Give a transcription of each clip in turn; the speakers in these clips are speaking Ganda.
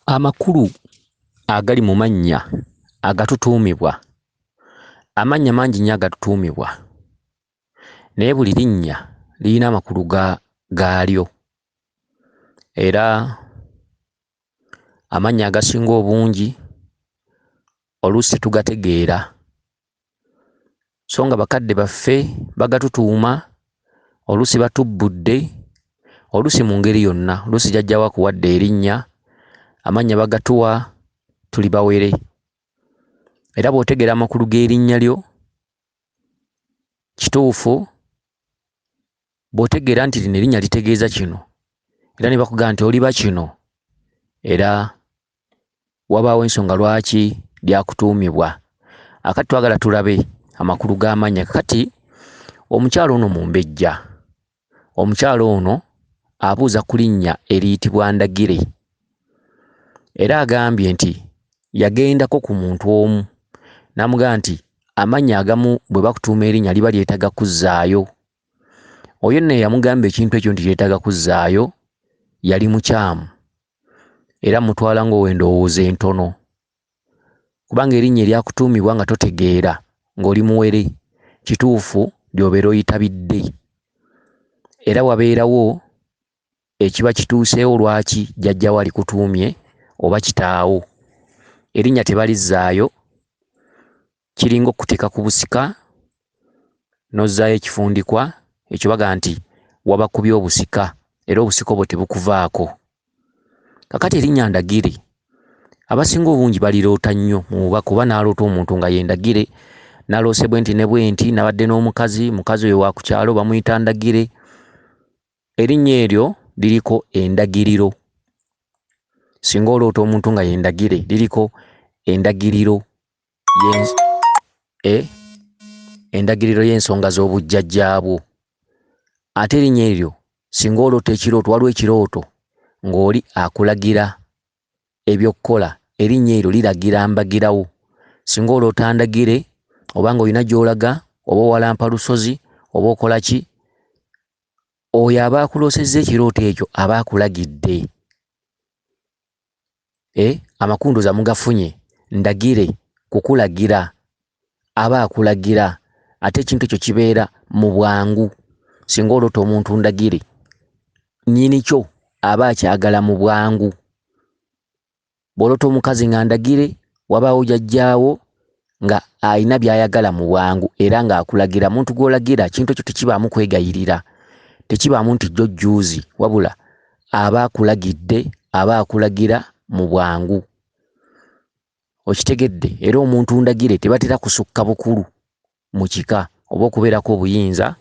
Amakulu agali mu mannya agatutuumibwa. Amannya mangi nnyo agatutuumibwa, naye buli linnya lirina amakulu gaalyo era amannya agasinga obungi oluusi tetugategeera so nga bakadde baffe bagatutuuma, oluusi batubbudde, oluusi mu ngeri yonna, oluusi jjajjaawo akuwadde erinnya, amannya bagatuwa tuli bawere era bw'otegeera amakulu g'erinnya lyo kituufu, bw'otegeera nti lino erinnya litegeeza kino era ne bakugamba nti oliba kino era wabaawo ensonga lwaki lyakutuumibwa. Akati twagala tulabe amakulu g'amannya. Kakati omukyala ono mumbejja, omukyala ono abuuza ku linnya eriyitibwa Ndagire era agambye nti yagendako ku muntu omu n'amugamba nti amannya agamu bwe bakutuuma erinnya liba lyetaaga kuzzaayo. Oyo nno eyamugamba ekintu ekyo nti lyetaaga kuzzaayo yali mukyamu era mmutwala ng'ow'endowooza entono kubanga erinnya eryakutuumibwa nga totegeera ng'oli muwere kituufu ly'obeera oyitabidde era wabeerawo ekiba kituuseewo lwaki jjajjaawo alikutuumye oba kitaawo. Erinnya tebalizzaayo, kiringa okukuteeka ku busika n'ozzaayo ekifundikwa ekyo bagamba nti wabakubye obusika era obusika obwo tebukuvaako. Kakati erinnya Ndagire abasinga obungi baliroota nnyo mu bubaka oba n'aloota omuntu nga ye Ndagire, naloose bwe nti ne bwe nti, nabadde n'omukazi, mukazi oyo wa ku kyalo bamuyita Ndagire. Erinnya eryo liriko endagiriro. Singa oloota omuntu nga ye Ndagire, liriko endagiriro endagiriro y'ensonga z'obujjajjaabwo. Ate erinnya eryo singa oloota ekirooto, waliwo ekirooto ng'oli akulagira eby'okukola, erinnya eryo liragira mbagirawo. Singa oloota Ndagire oba ng'olina gy'olaga oba owalampa lusozi oba okola ki, oyo aba akuloosezza ekirooto ekyo aba akulagidde. Amakulu ndowooza mugafunye. Ndagire kukulagira, aba akulagira ate ekintu ekyo kibeera mu bwangu. Singa oloota omuntu Ndagire, nnyini kyo aba akyagala mu bwangu. Bw'oloota omukazi nga Ndagire, wabaawo jjajjaawo nga alina by'ayagala mu bwangu era ng'akulagira. Muntu gw'olagira ekintu ekyo tekibaamu kwegayirira, tekibaamu nti jjo jjuuzi, wabula aba akulagidde, aba akulagira mu bwangu. Okitegedde? Era omuntu Ndagire tebatera kusukka bukulu mu kika oba okubeerako obuyinza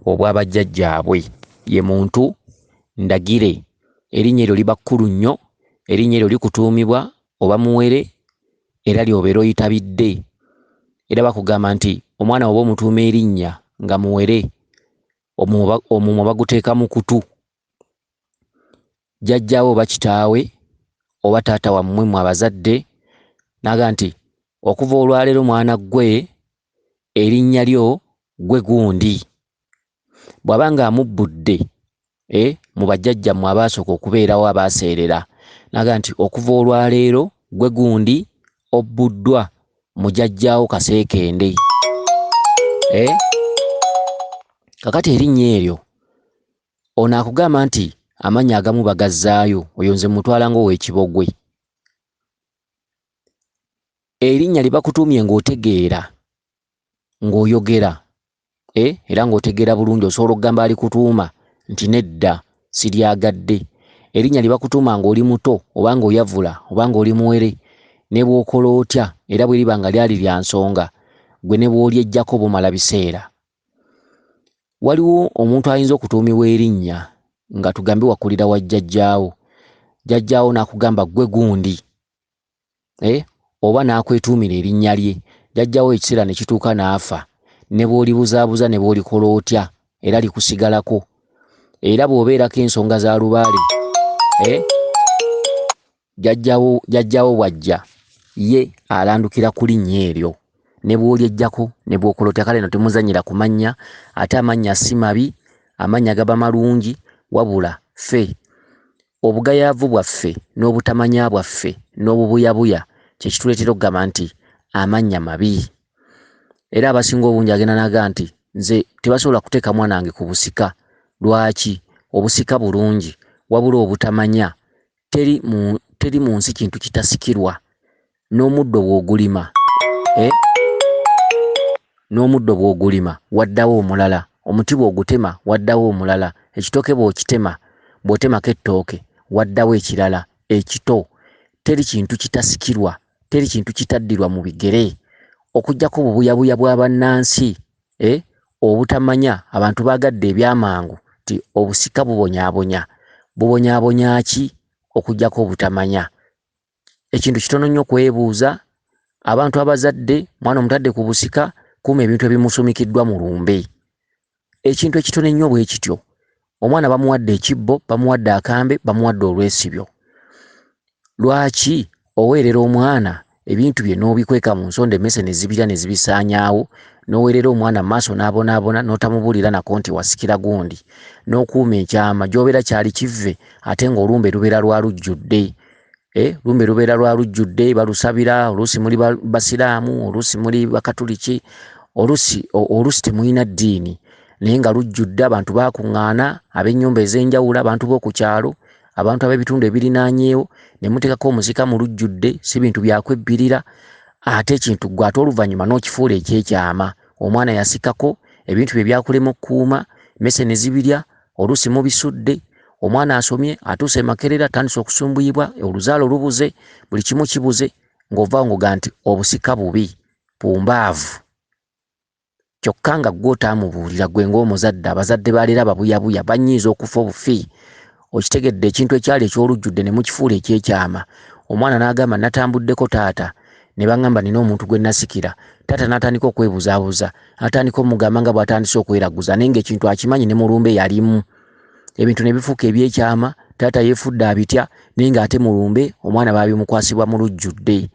obwa bajjajjaabwe. Ye muntu Ndagire. Erinnya eryo liba kkulu nnyo, erinnya eryo likutuumibwa oba muwere era ly'obeera oyitabidde. Era bakugamba nti omwana bw'oba omutuuma erinnya nga muwere, omumwa baguteeka mu kutu. Jjajjaawe oba kitaawe oba taata wammwe mmwe abazadde n'agamba nti okuva olwaleero mwana ggwe erinnya lyo ggwe gundi. Bw'aba ng'amubbudde mu bajjajjammwe abaasooka okubeerawo abaaseerera n'agamba nti okuva olwaleero ggwe gundi obbuddwa mu jjajjaawo Kaseekende. Kakati erinnya eryo ono akugamba nti amannya agamu bagazzaayo, oyo nze mmutwala ng'ow'ekibogwe. Erinnya lye bakutuumye ng'otegeera, ng'oyogera, era ng'otegeera bulungi osobola okugamba alikutuuma nti nedda siryagadde. Erinnya lye bakutuuma ng'oli muto oba ng'oyavula oba ng'oli muwere ne bw'okola otya era bwe liba nga lyali lya nsonga ggwe ne bw'olyeggyako bumala biseera. Waliwo omuntu ayinza okutuumibwa erinnya nga tugambe wakulira wa jjajjaawo, jjajjaawo n'akugamba ggwe gundi oba n'akwetuumira erinnya lye, jjajjaawo ekiseera ne kituuka n'afa, ne bw'olibuzaabuza ne bw'olikola otya era likusigalako. Era bw'obeerako ensonga za lubaale jjajjaawo bw'ajja ye alandukira ku linnya eryo ne bw'olyeggyako ne bw'okola otya. Kale nno temuzannyira ku mannya, ate amannya si mabi, amannya gaba malungi wabula ffe Obugayaavu bwaffe n'obutamanya bwaffe n'obubuyabuya kye kituleetera okugamba nti amannya mabi. Era abasinga obungi agenda n'agamba nti nze tebasobola kuteeka mwana wange ku busika. Lwaki? Obusika bulungi, wabula obutamanya. Teri mu nsi kintu kitasikirwa. N'omuddo bw'ogulima, n'omuddo bw'ogulima waddawo omulala, omuti bw'ogutema waddawo omulala, ekitooke bw'okitema, bw'otemako ettooke waddawo ekirala ekito. Teri kintu kitasikirwa, teri kintu kitaddirwa mu bigere, okuggyako obubuyabuya bwa bannansi, obutamanya. Abantu baagadde ebyamangu nti obusika bubonyaabonya. Bubonyaabonya ki? Okuggyako obutamanya. Ekintu kitono nnyo okwebuuza. Abantu abazadde, mwana omutadde ku busika, kuuma ebintu ebimusumikiddwa mu lumbe. Ekintu ekitono ennyo bwe kityo. Omwana bamuwadde ekibbo, bamuwadde akambe, bamuwadde olwesibyo. Lwaki oweerera omwana ebintu bye n'obikweka mu nsonda emmese ne zibirya ne zibisaanyaawo, n'oweerera omwana mu maaso n'abonaabona n'otamubuulira nako nti wasikira gundi, n'okuuma ekyama gy'obeera kyali kivve, ate ng'olumbe lubeera lwa lujjudde. Lumbe lubeera lwa lujjudde, balusabira, oluusi muli basiraamu, oluusi muli bakatuliki, oluusi temulina ddiini, naye nga lujjudde abantu baakuŋŋaana, ab'ennyumba ez'enjawulo, abantu b'oku kyalo, abantu ab'ebitundu ebirinaanyeewo, ne muteekako omusika mu lujjudde. Si bintu byakwebbirira, ate ekintu ggwe ate oluvannyuma n'okifuula ekyekyama. Omwana yasikako ebintu bye byakulema okukuuma, emmese ne zibirya, oluusi mubisudde. Omwana asomye, atuuse e Makerere, atandise okusumbuyibwa, oluzaalo lubuze, buli kimu kibuze, ng'ovaawo ng'ogamba nti obusika bubi, bumbaavu. Kyokka nga ggwe otaamubuulira, ggwe ng'omuzadde, abazadde ba leero ababuyabuya bannyiiza okufa obufi. Okitegedde, ekintu ekyali eky'olujjudde ne mukifuula ekyekyama. Omwana n'agamba natambuddeko taata, ne baŋŋamba nina omuntu gwe nasikira. Taata n'atandika okwebuzaabuza, atandika omugamba nga bw'atandise okweraguza, naye ng'ekintu akimanyi ne mu lumbe yalimu. Ebintu ne bifuuka ebyekyama, taata yeefudde abitya, naye ng'ate mu lumbe omwana baabimukwasibwa mu lujjudde.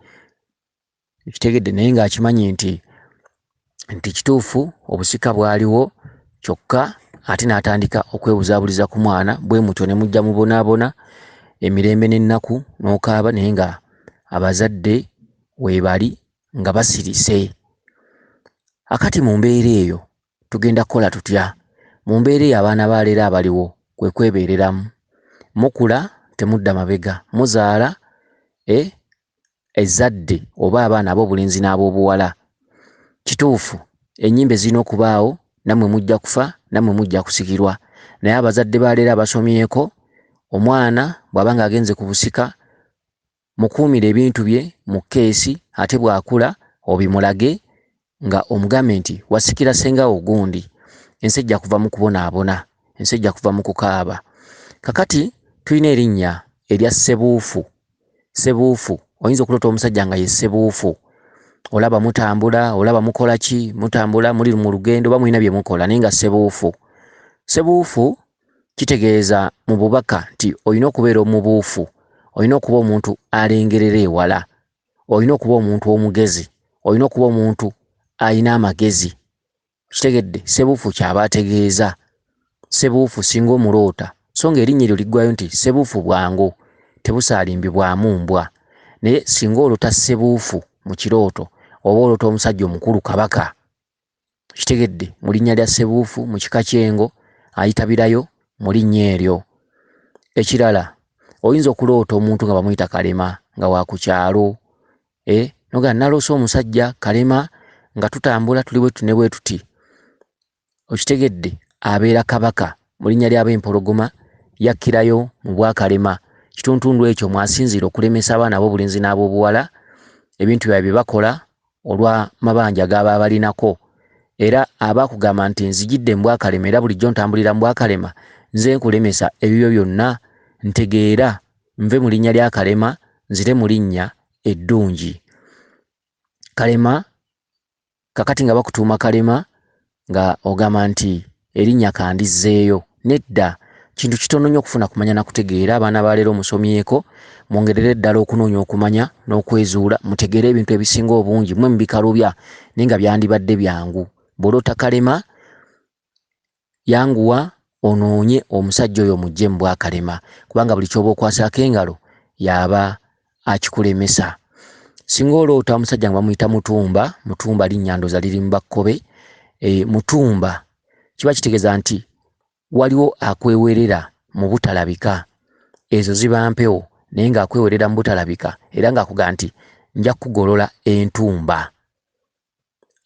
Okitegedde, naye ng'akimanyi nti kituufu obusika bwaliwo, kyokka ate n'atandika okwebuzaabuliza ku mwana. Bwe mutyo ne mujja mubonaabona emirembe n'ennaku n'okaaba, naye nga abazadde weebali nga basirise. Akati mu mbeera eyo tugenda kukola tutya? Mu mbeera eyo abaana ba leero abaliwo kwe kwebeereramu. Mukula temudda mabega, muzaala ezzadde oba abaana ab'obulenzi n'ab'obuwala. Kituufu ennyimbe zirina okubaawo, nammwe mujja kufa, nammwe mujja kusikirwa. Naye abazadde ba leero abasomyeko, omwana bw'aba ng'agenze ku busika, mukuumire ebintu bye mu keesi, ate bw'akula obimulage nga omugambe nti wasikira ssenga wo gundi. Ensi ejja kuva mu kubonaabona, ensi ejja kuva mu kukaaba. Kakati tulina erinnya erya Ssebuufu. Ssebuufu, oyinza okuloota omusajja nga ye Ssebuufu. Olaba mutambula, olaba mukola ki, mutambula muli mu lugendo oba mulina bye mukola, naye nga Ssebuufu. Ssebuufu kitegeeza mu bubaka nti olina okubeera omubuufu, olina okuba omuntu alengerera ewala, olina okuba omuntu omugezi, olina okuba omuntu alina amagezi. Kitegedde, Ssebuufu ky'aba ategeeza. Ssebuufu singa omuloota, so ng'erinnya eryo liggwayo nti Ssebuufu bwangu, tebusaalimbibwamu mbwa. Naye singa olota Ssebuufu mu kirooto, oba olota omusajja omukulu kabaka. Kitegedde, mu linnya lya Ssebuufu mu kika ky'engo ayitabirayo mu linnya eryo. Ekirala, oyinza okuloota omuntu nga bamuyita Kalema nga wa ku kyalo. Nogamba naloose omusajja Kalema nga tutambula tuli bwe tuti ne bwe tuti. Okitegedde, abeera kabaka mu linnya ly'ab'empologoma, yakkirayo mu bwakalema. Kituntundu ekyo mw'asinziira okulemesa abaana ab'obulenzi n'ab'obuwala ebintu byabwe bye bakola olw'amabanja g'aba balinako. Era aba akugamba nti nzijidde mu bwakalema era bulijjo ntambulira mu bwakalema, nze nkulemesa ebibyo byonna, ntegeera nve mu linnya lya Kalema nzire mu linnya eddungi. Kalema kakati nga bakutuuma Kalema nga ogamba nti erinnya kandizzeeyo. Nedda, kintu kitono nnyo okufuna kumanya na kutegeera. Abaana ba leero musomyeko, mwongerere ddala okunoonya okumanya n'okwezuula, mutegeere ebintu ebisinga obungi mmwe mubikalubya naye nga byandibadde byangu. Bw'oloota Kalema, yanguwa Onoonye omusajja oyo omuggye mu bwakalema, kubanga buli ky'oba okwasaako engalo y'aba akikulemesa. Singa oloota omusajja nga bamuyita Mutumba, Mutumba linnya ndowooza liri mu Bakkobe, Mutumba kiba kitegeeza nti waliwo akwewerera mu butalabika. Ezo ziba mpewo, naye ng'akwewerera mu butalabika era ng'akugamba nti nja kukugolola entumba.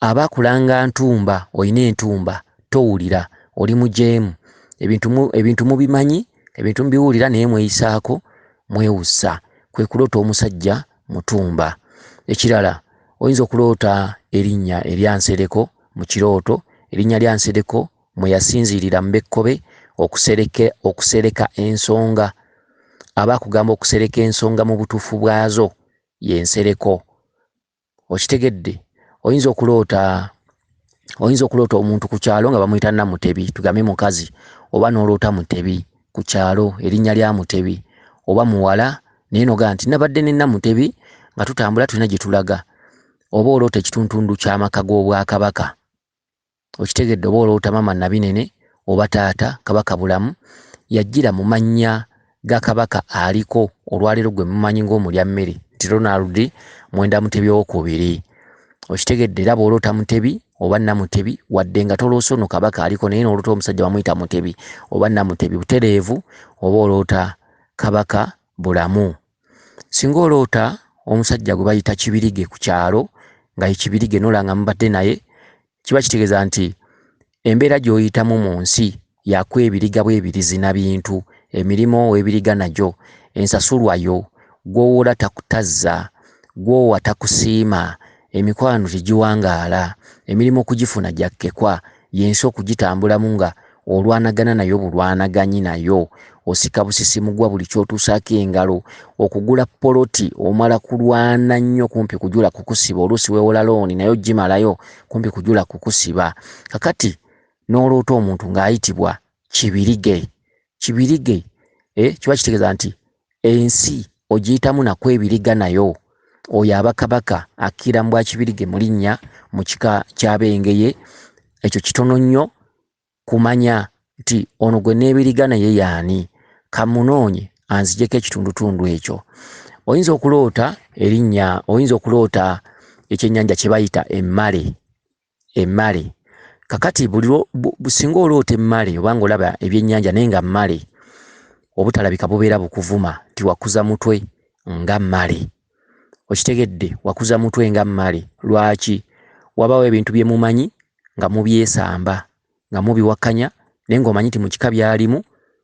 Aba akulanga ntumba, olina entumba, towulira, oli mujeemu. Ebintu mubimanyi, ebintu mubiwulira naye mweyisaako mwewussa. Kwe kuloota omusajja Mutumba. Ekirala oyinza okuloota erinnya erya Nsereko mu kirooto. Erinnya lya Nsereko mwe yasinziirira mu Bekkobe okusereka ensonga. Aba akugamba okusereka ensonga mu butuufu bwazo ye Nsereko. Okitegedde? Oyinza okuloota omuntu ku kyalo nga bamuyita Namutebi, tugambe mukazi, oba n'oloota Mutebi ku kyalo, erinnya lya Mutebi, oba muwala, naye n'ogamba nti nabadde ne Namutebi nga tutambula tulina gye tulaga. Oba oloota ekituntundu ky'amaka g'obwakabaka. Okitegedde? Oba oloota maama Nabinene oba taata Kabaka Bulamu, yajjira mu mannya ga Kabaka aliko olwaleero gwe mumanyi ng'omulyammere nti Ronald Mwenda Mutebi owokubiri. Okitegedde? Era bw'oloota Mutebi oba Namutebi, wadde nga toloose ono Kabaka aliko, naye n'oloota omusajja bamuyita Mutebi oba Namutebi butereevu, oba oloota Kabaka Bulamu. Singa oloota omusajja gwe bayita Kibirige ku kyalo, nga ye Kibirige n'olanga mubadde naye, kiba kitegeeza nti embeera gy'oyitamu mu nsi yakwebiriga bwebirizi na bintu, emirimu weebiriga nagyo, ensasulwa yo, gw'owola takutazza, gw'owa takusiima, emikwano tegiwangaala, emirimu okugifuna gyakkekwa, y'ensi okugitambulamu nga olwanagana nayo bulwanaganyi nayo, osika busisi mugwa buli ky'otuusaako engalo, okugula poloti omala kulwana nnyo kumpi kujula kukusiba, oluusi weewola looni nayo gimalayo kumpi kujula kukusiba. Kakati n'oloota omuntu ng'ayitibwa Kibirige. Kibirige kiba kitegeeza nti ensi ogiyitamu nakwebiriga nayo. Oyo aba Kabaka akkira mu bwa Kibirige mu linnya mu kika ky'Abengeye. Ekyo kitono nnyo kumanya nti ono gwe neebiriga naye y'ani, kamunoonye anzigyeko ekitundutundu ekyo. Oyinza okuloota erinnya, oyinza okuloota ekyennyanja kye bayita emmale. Emmale. Kakati buli singa oloota emmale oba ng'olaba ebyennyanja naye nga mmale, obutalabika bubeera bukuvuma nti wakuza mutwe nga mmale. Okitegedde? Wakuza mutwe nga mmale. Lwaki? Wabaawo ebintu bye mumanyi nga mubyesamba, nga mubiwakanya, naye ng'omanyi nti mu kika byalimu,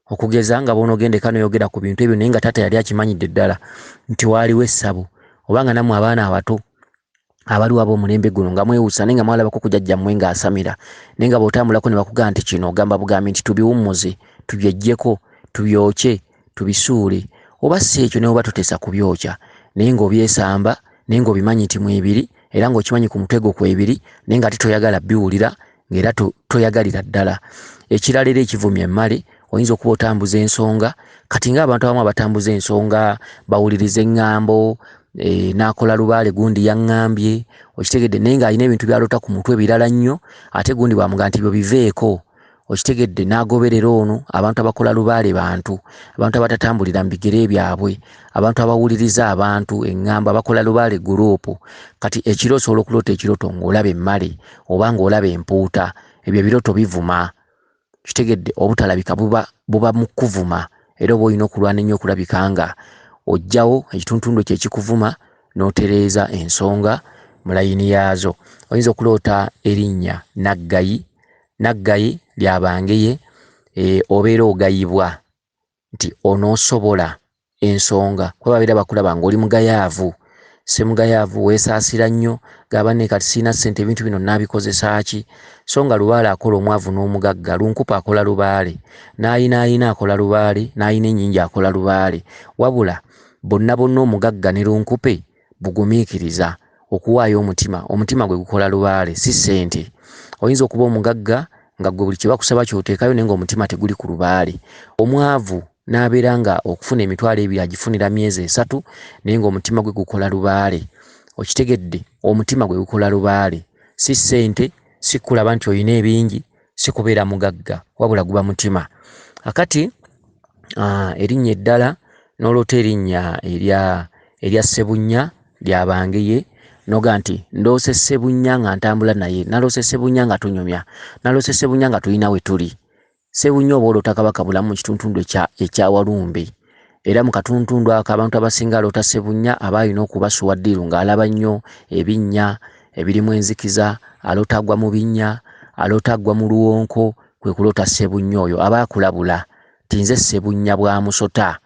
okugeza nga bw'onoogenda eka n'oyogera ku bintu ebyo naye nga taata yali akimanyidde ddala nti waaliwo essabo, oba nga nammwe abaana abato abaliwo ab'omulembe guno nga mwewusa naye nga mwalabako ku jjajjammwe ng'asamira, naye nga bw'otambulako ne bakugamba nti kino ogamba bugambi nti tubiwummuze, tubyeggyeko, tubyokye, tubisuule, oba si ekyo ne bw'oba toteesa kubyokya, naye ng'obyesamba, naye ng'obimanyi nti mwebiri, era ng'okimanyi ku mutwe gwo kwebiri, naye ng'ate toyagala biwulira, ng'era toyagalira ddala. Ekirala era ekivumya emmale, oyinza okuba otambuza ensonga, kati ng'abantu abamu abatambuza ensonga bawuliriza eŋŋambo, n'akola lubaale gundi yaŋŋambye, okitegedde, naye ng'alina ebintu by'aloota ku mutwe birala nnyo, ate gundi bw'amugamba nti ebyo biveeko, okitegedde, n'agoberera ono. Abantu abakola lubaale bantu, abantu abatatambulira mu bigere byabwe, abantu abawuliriza abantu eŋŋambo, abakola lubaale guruupu. Kati ekiro osobola okuloota ekirooto ng'olaba emmale oba ng'olaba empuuta, ebyo ebirooto bivuma. Kitegedde, obutalabika buba mu kuvuma, era oba olina okulwana ennyo okulabika nga oggyawo ekituntundu ekyo ekikuvuma n'otereeza ensonga mu layini yaazo. Oyinza okuloota erinnya Naggayi. Naggayi lyabangeye, obeera ogayibwa nti onoosobola ensonga, kuba babeera bakulaba ng'oli mugayaavu, ssemugayaavu, weesaasira nnyo, gamba nne kati sirina ssente ebintu bino nnaabikozesa ki? So nga lubaale akola omwavu n'omugagga, lunkupe akola lubaale, n'ayinaayina akola lubaale, n'ayina ennyingi akola lubaale. Wabula bonna bonna omugagga ne lunkupe bugumiikiriza, okuwaayo omutima, omutima gwe gukola lubaale, si ssente. Oyinza okuba omugagga nga ggwe buli kye bakusaba ky'oteekayo naye ng'omutima teguli ku lubaale. Omwavu n'abeera nga okufuna 20,000 agifunira myezi 3 naye ng'omutima gwe gukola lubaale. Okitegedde? Omutima gwe gukola lubaale, si ssente, si kulaba nti olina ebingi, si kubeera mugagga, wabula guba mutima. Akati erinnya eddala n'oloota erinnya erya Ssebunnya lya Bangeye, n'ogamba nti ndoose Ssebunnya nga ntambula naye, naloose Ssebunnya nga tunyumya, naloose Ssebunnya nga tulina we tuli. Ssebunnya oba oloota Kabaka Bulamu mu kituntundu ekya Walumbe. Era mu katuntundu ako abantu abasinga aloota Ssebunnya aba alina okubasuwa ddiiru ng'alaba nnyo ebinnya ebirimu enzikiza, aloota agwa mu binnya, aloota agwa mu luwonko, kwe kuloota Ssebunnya oyo aba akulabula nti nze Ssebunnya bwa musota.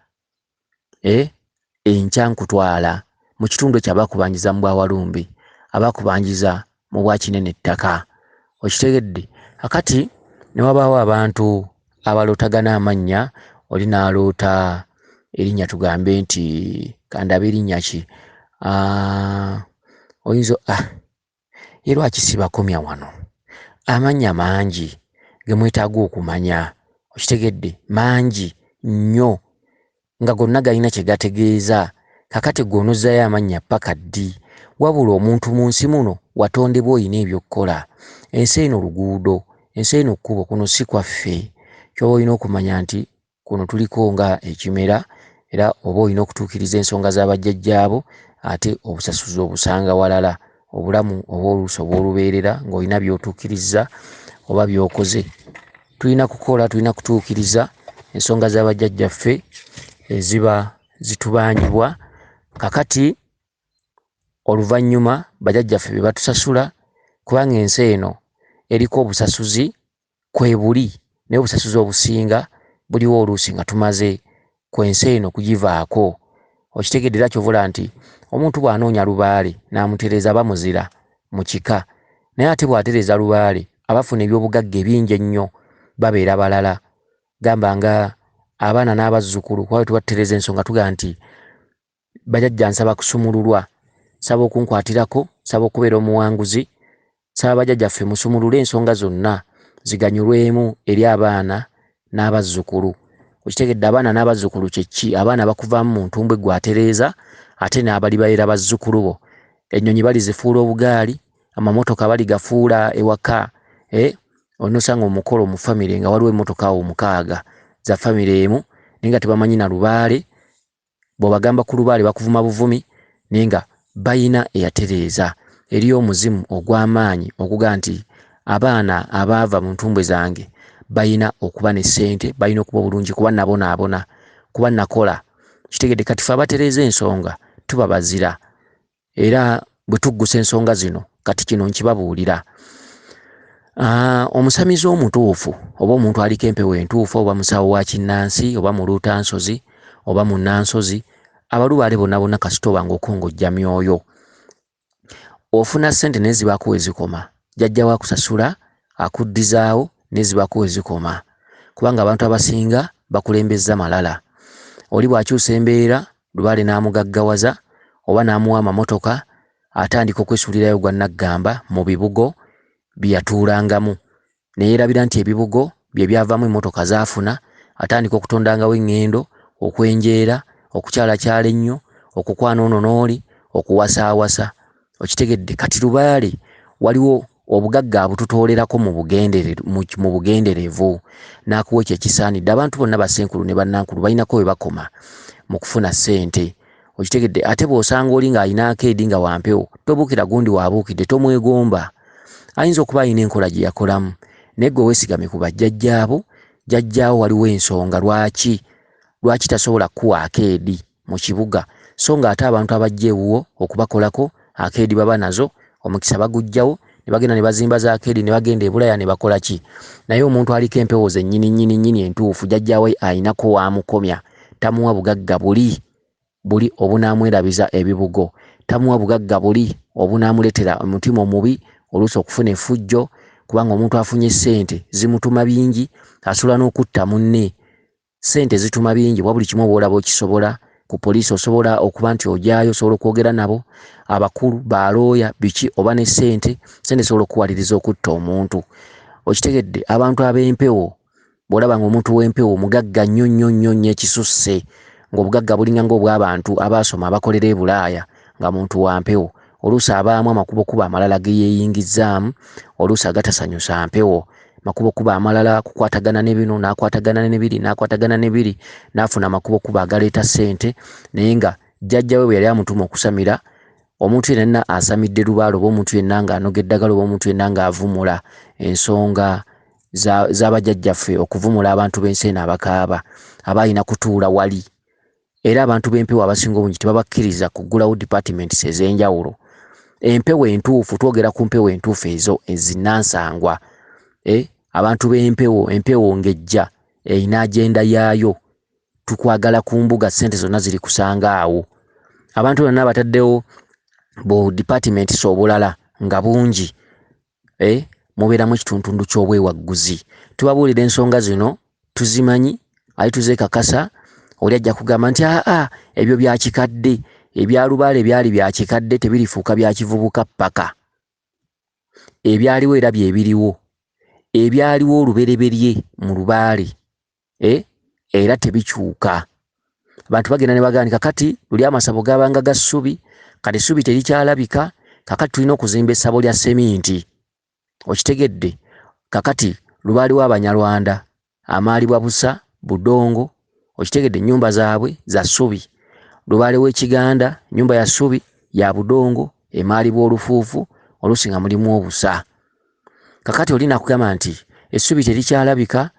Enkya nkutwala mu kitundu ekyo abakubanjiza mu bwa Walumbe, abakubanjiza mu bwa Kinene ettaka. Okitegedde? Akati ne wabaawo abantu abalootagana amannya, oli n'aloota erinnya tugambe nti kandabe erinnya ki, oyinza ye lwaki sibakomya wano? Amannya mangi ge mwetaaga okumanya, okitegedde? Mangi nnyo nga gonna galina kye gategeeza. Kakati ggwe onozzaayo amannya ppaka ddi? Wabula omuntu mu nsi muno watondebwa olina eby'okukola. Ensi eno luguudo, ensi eno kkubo, kuno si kwaffe. Ky'oba olina okumanya nti kuno tuliko nga ekimera, era oba olina okutuukiriza ensonga za bajjajjaabo, ate obusasuzi obusanga walala. Obulamu oba oluusi obw'olubeerera ng'olina by'otuukirizza oba by'okoze. Tulina kukola, tulina kutuukiriza ensonga za bajjajjaffe eziba zitubanjibwa. Kakati oluvannyuma bajjajjaffe be batusasula, kubanga ensi eno eriko obusasuzi kwebuli, naye obusasuzi obusinga buliwo oluusi nga tumaze ku ensi eno kugivaako. Okitegedde? Era ky'ova olaba nti omuntu bw'anoonya lubaale n'amutereeza aba muzira mu kika, naye ate bw'atereeza lubaale abafuna ebyobugagga ebingi ennyo babeera balala, gamba nga abaana n'abazzukulu. Kuba bwe tuba tutereeza ensonga tugamba nti bajjajja nsaba kusumululwa, nsaba okunkwatirako, nsaba okubeera omuwanguzi, nsaba bajjajjaffe musumulule ensonga zonna ziganyulwemu eri abaana n'abazzukulu. Okitegedde? Abaana n'abazzukulu kye ki? Abaana bakuvaamu mu ntumbwe ggwe atereeza, ate n'abalibaera bazzukulu bo. Ennyonyi balizifuula obugaali, amamotoka baligafuula ewaka. Onosanga omukolo mu famire nga waliwo emmotoka awo 6 za famire emu, naye nga tebamanyi na lubaale. Bw'obagamba ku lubaale bakuvuma buvumi, naye nga bayina eyatereeza. Eriyo omuzimu ogw'amaanyi okuga nti abaana abaava mu ntumbwe zange balina okuba ne ssente, balina okuba obulungi, kuba nabonaabona, kuba nakola. Kitegedde? Kati ffe abatereeza ensonga tuba bazira, era bwe tuggusa ensonga zino kati kino nkibabuulira. Omusamize omutuufu oba omuntu aliko empewo entuufu, oba musawo wa kinnansi, oba muluutansozi, oba munnansozi, abalubaale bonna bonna kasita oba ng'okongojja myoyo. Ofuna ssente naye zibaako we zikoma. Jjajja wo akusasula, akuddizaawo, naye zibaako we zikoma. Kubanga abantu abasinga bakulembezza malala. Oli bw'akyusa embeera, lubaale n'amugaggawaza oba n'amuwa amamotoka, atandika okwesuulirayo gwa nnaggamba mu bibugo bye yatuulangamu. Ne yeerabira nti ebibugo bye byavaamu emmotoka z'afuna, atandika okutondangawo eŋŋendo, okwenjeera, okukyalakyala ennyo, okukwana ono n'oli, okuwasaawasa. Okitegedde? Kati lubaale waliwo obugagga abututoolerako mu bugenderevu n'akuwa ekyo ekisaanidde. Abantu bonna bassenkulu ne bannankulu balinako we bakoma mu kufuna ssente. Okitegedde? Ate bw'osanga oli ng'alina akeedi nga wampewo, tobuukira gundi w'abuukidde, tomwegomba. Ayinza okuba alina enkola gye yakolamu, naye ggwe weesigame ku bajjajjaabo. Jjajjaawo waliwo ensonga lwaki tasobola kukuwa akeedi mu kibuga, so ng'ate abantu abajja ewuwo okubakolako akeedi baba nazo, omukisa baguggyawo ne bagenda ne bazimba za akeedi ne bagenda e Bulaya ne bakola ki. Naye omuntu aliko empewo ze nnyini nnyini nnyini entuufu, jjajjaawe ayinako w'amukomya, tamuwa bugagga buli buli obunaamwerabiza ebibugo, tamuwa bugagga buli obunaamuleetera omutima omubi, oluusi okufuna effujjo, kubanga omuntu afunye ssente zimutuma bingi, asobola n'okutta munne. Ssente zituma bingi, kuba buli kimu oba olaba okisobola. Ku poliisi osobola okuba nti ojaayo, osobola okwogera nabo, abakulu, balooya, biki, oba ne ssente. Ssente zisobola okukuwaliriza okutta omuntu. Okitegedde? Abantu ab'empewo, bw'olaba ng'omuntu w'empewo mugagga nnyo nnyo nnyo nnyo ekisusse, ng'obugagga bulinga ng'obw'abantu abaasoma abakolera e Bulaaya, nga muntu wa mpewo, oluusi abaamu amakubokubo amalala ge yeeyingizzaamu, oluusi agatasanyusa mpewo. Makubo kuba amalala, kukwatagana ne bino, n'akwatagana ne biri, n'akwatagana ne biri, n'afuna amakubo kuba agaleeta ssente. Naye nga jjajja we bwe yali amutuma okusamira, omuntu yenna asamidde lubaale oba omuntu yenna ng'anoga eddagala oba omuntu yenna ng'avumula ensonga z'abajjajjaffe, okuvumula abantu b'ensi eno abakaaba, aba alina kutuula wali. Era abantu b'empewo abasinga obungi tebabakkiriza kuggulawo departments ez'enjawulo. Empewo entuufu, twogera ku mpewo entuufu ezo ezinnansangwa. Abantu b'empewo, empewo ng'ejja erina agenda yaayo. Tukwagala ku mbuga, ssente zonna ziri kusanga awo. Abantu bonna bataddewo bu departments obulala nga bungi, mubeeramu ekituntundu ky'obwewagguzi. Tubabuulira ensonga zino tuzimanyi, ali tuzeekakasa. Oli ajja kugamba nti aa, ebyo bya kikadde, ebya lubaale byali bya kikadde, tebirifuuka bya kivubuka ppaka. Ebyaliwo era bye biriwo, ebyaliwo olubereberye mu lubaale, era tebikyuka. Abantu bagenda ne bagamba nti kakati luli amasabo gabanga ga ssubi, kati essubi terikyalabika, kakati tulina okuzimba essabo lya seminti. Okitegedde? Kakati lubaale w'Abanyarwanda amaalibwa busa budongo, okitegedde, ennyumba zaabwe za ssubi. Lubaale w'Ekiganda nnyumba ya ssubi ya budongo, emaalibwa olufuufu, oluusi nga mulimu obusa. Kakati oli nakugamba nti essubi terikyalabika,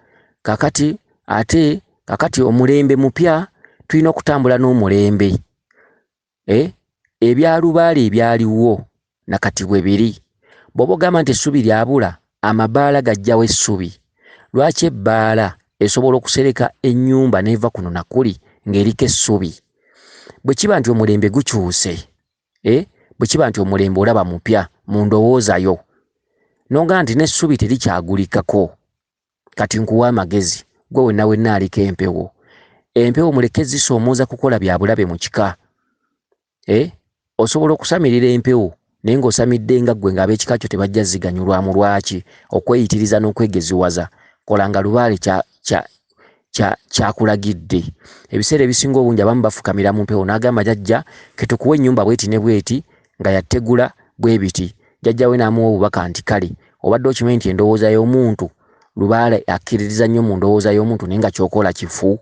kakati ate kakati omulembe mupya, tulina okutambula n'omulembe. Ebya lubaale ebyaliwo nakati bwe biri. Bw'oba ogamba nti essubi lyabula, amabaala gajjawo essubi. Lwaki ebbaala esobola okusereka ennyumba n'eva kuno na kuli ng'eriko essubi? Bwe kiba nti omulembe gukyuse, bwe kiba nti omulembe olaba mupya mu ndowooza yo, n'ogamba nti n'essubi terikyagulikako, kati nkuwa amagezi, gwe wenna wenna aliko empewo. Empewo muleke zisoomooza kukola bya bulabe mu kika. Osobola okusamirira empewo naye ng'osamidde nga ggwe ng'ab'ekika kyo tebajja ziganyulwamu. Lwaki? Okweyitiriza n'okwegeziwaza. Kola nga lubaale kyakulagidde. Ebiseera ebisinga obungi abamu bafukamira mu mpewo n'agamba jjajja ketukuwe ennyumba bweti ne bweti nga yattegula bwe biti. Jjajja we n'amuwa obubaka nti kale obadde okimanyi nti endowooza y'omuntu, lubaale akkiririza nnyo mu ndowooza y'omuntu naye nga ky'okola kifu.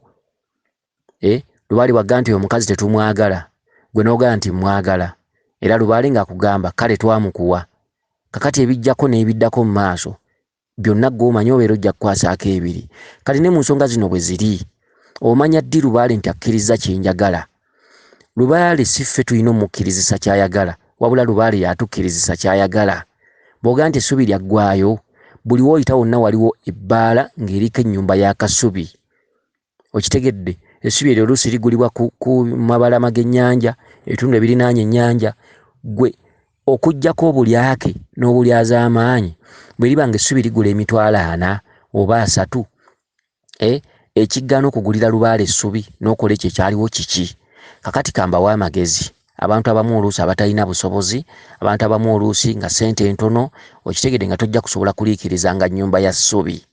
Lubaale bw'agamba nti oyo omukazi tetumwagala, gwe n'ogamba nti mmwagala, era lubaale ng'akugamba kale twamukuwa. Kakati ebijjako n'ebiddako mu maaso byonna ggwe omanyi obeera ojja kukwasaako ebiri. Kati ne mu nsonga zino bwe ziri, omanya ddi lubaale nti akkirizza kye njagala? Lubaale si ffe tulina omukkirizisa ky'ayagala, wabula lubaale y'atukkirizisa ky'ayagala. Bw'ogamba nti essubi lyaggwaayo, buli w'oyita wonna waliwo ebbaala ng'eriko ennyumba ya kasubi. Okitegedde? Essubi eryo oluusi ligulibwa ku mabalama g'ennyanja, ebitundu ebirinaanye ennyanja. Ggwe okuggyako obulyake n'obulyazaamaanyi, bwe liba ng'essubi ligula 400,000 oba 300, ekigaana okugulira lubaale essubi n'okola ekyo ekyaliwo kiki? Kakati kambawe amagezi. Abantu abamu oluusi abatalina busobozi, abantu abamu oluusi nga ssente ntono, okitegedde nga tojja kusobola kuliikirizanga nnyumba ya ssubi.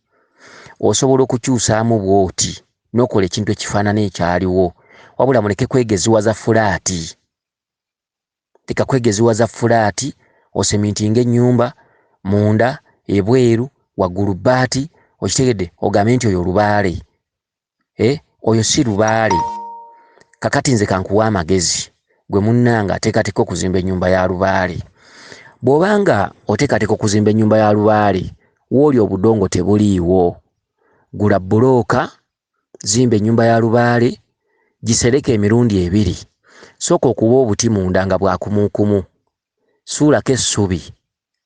Osobola okukyusaamu bw'oti n'okola ekintu ekifaanana ekyaliwo. Wabula muleke kwegeziwaza fulaati. Leka kwegeziwaza fulaati, osemintinga ennyumba munda, ebweru, waggulu bbaati, okitegedde, ogambe nti oyo lubaale. Oyo si lubaale. Kakati nze kankuwa amagezi, gwe munnange ateekateeka okuzimba ennyumba ya lubaale. Bw'obanga oteekateeka okuzimba ennyumba ya lubaale, w'oli obudongo tebuliiwo. Gula bbulooka, zimba ennyumba ya lubaale, gisereke emirundi ebiri. Sooka okuba obuti munda nga bwakumuukumu, suulako essubi,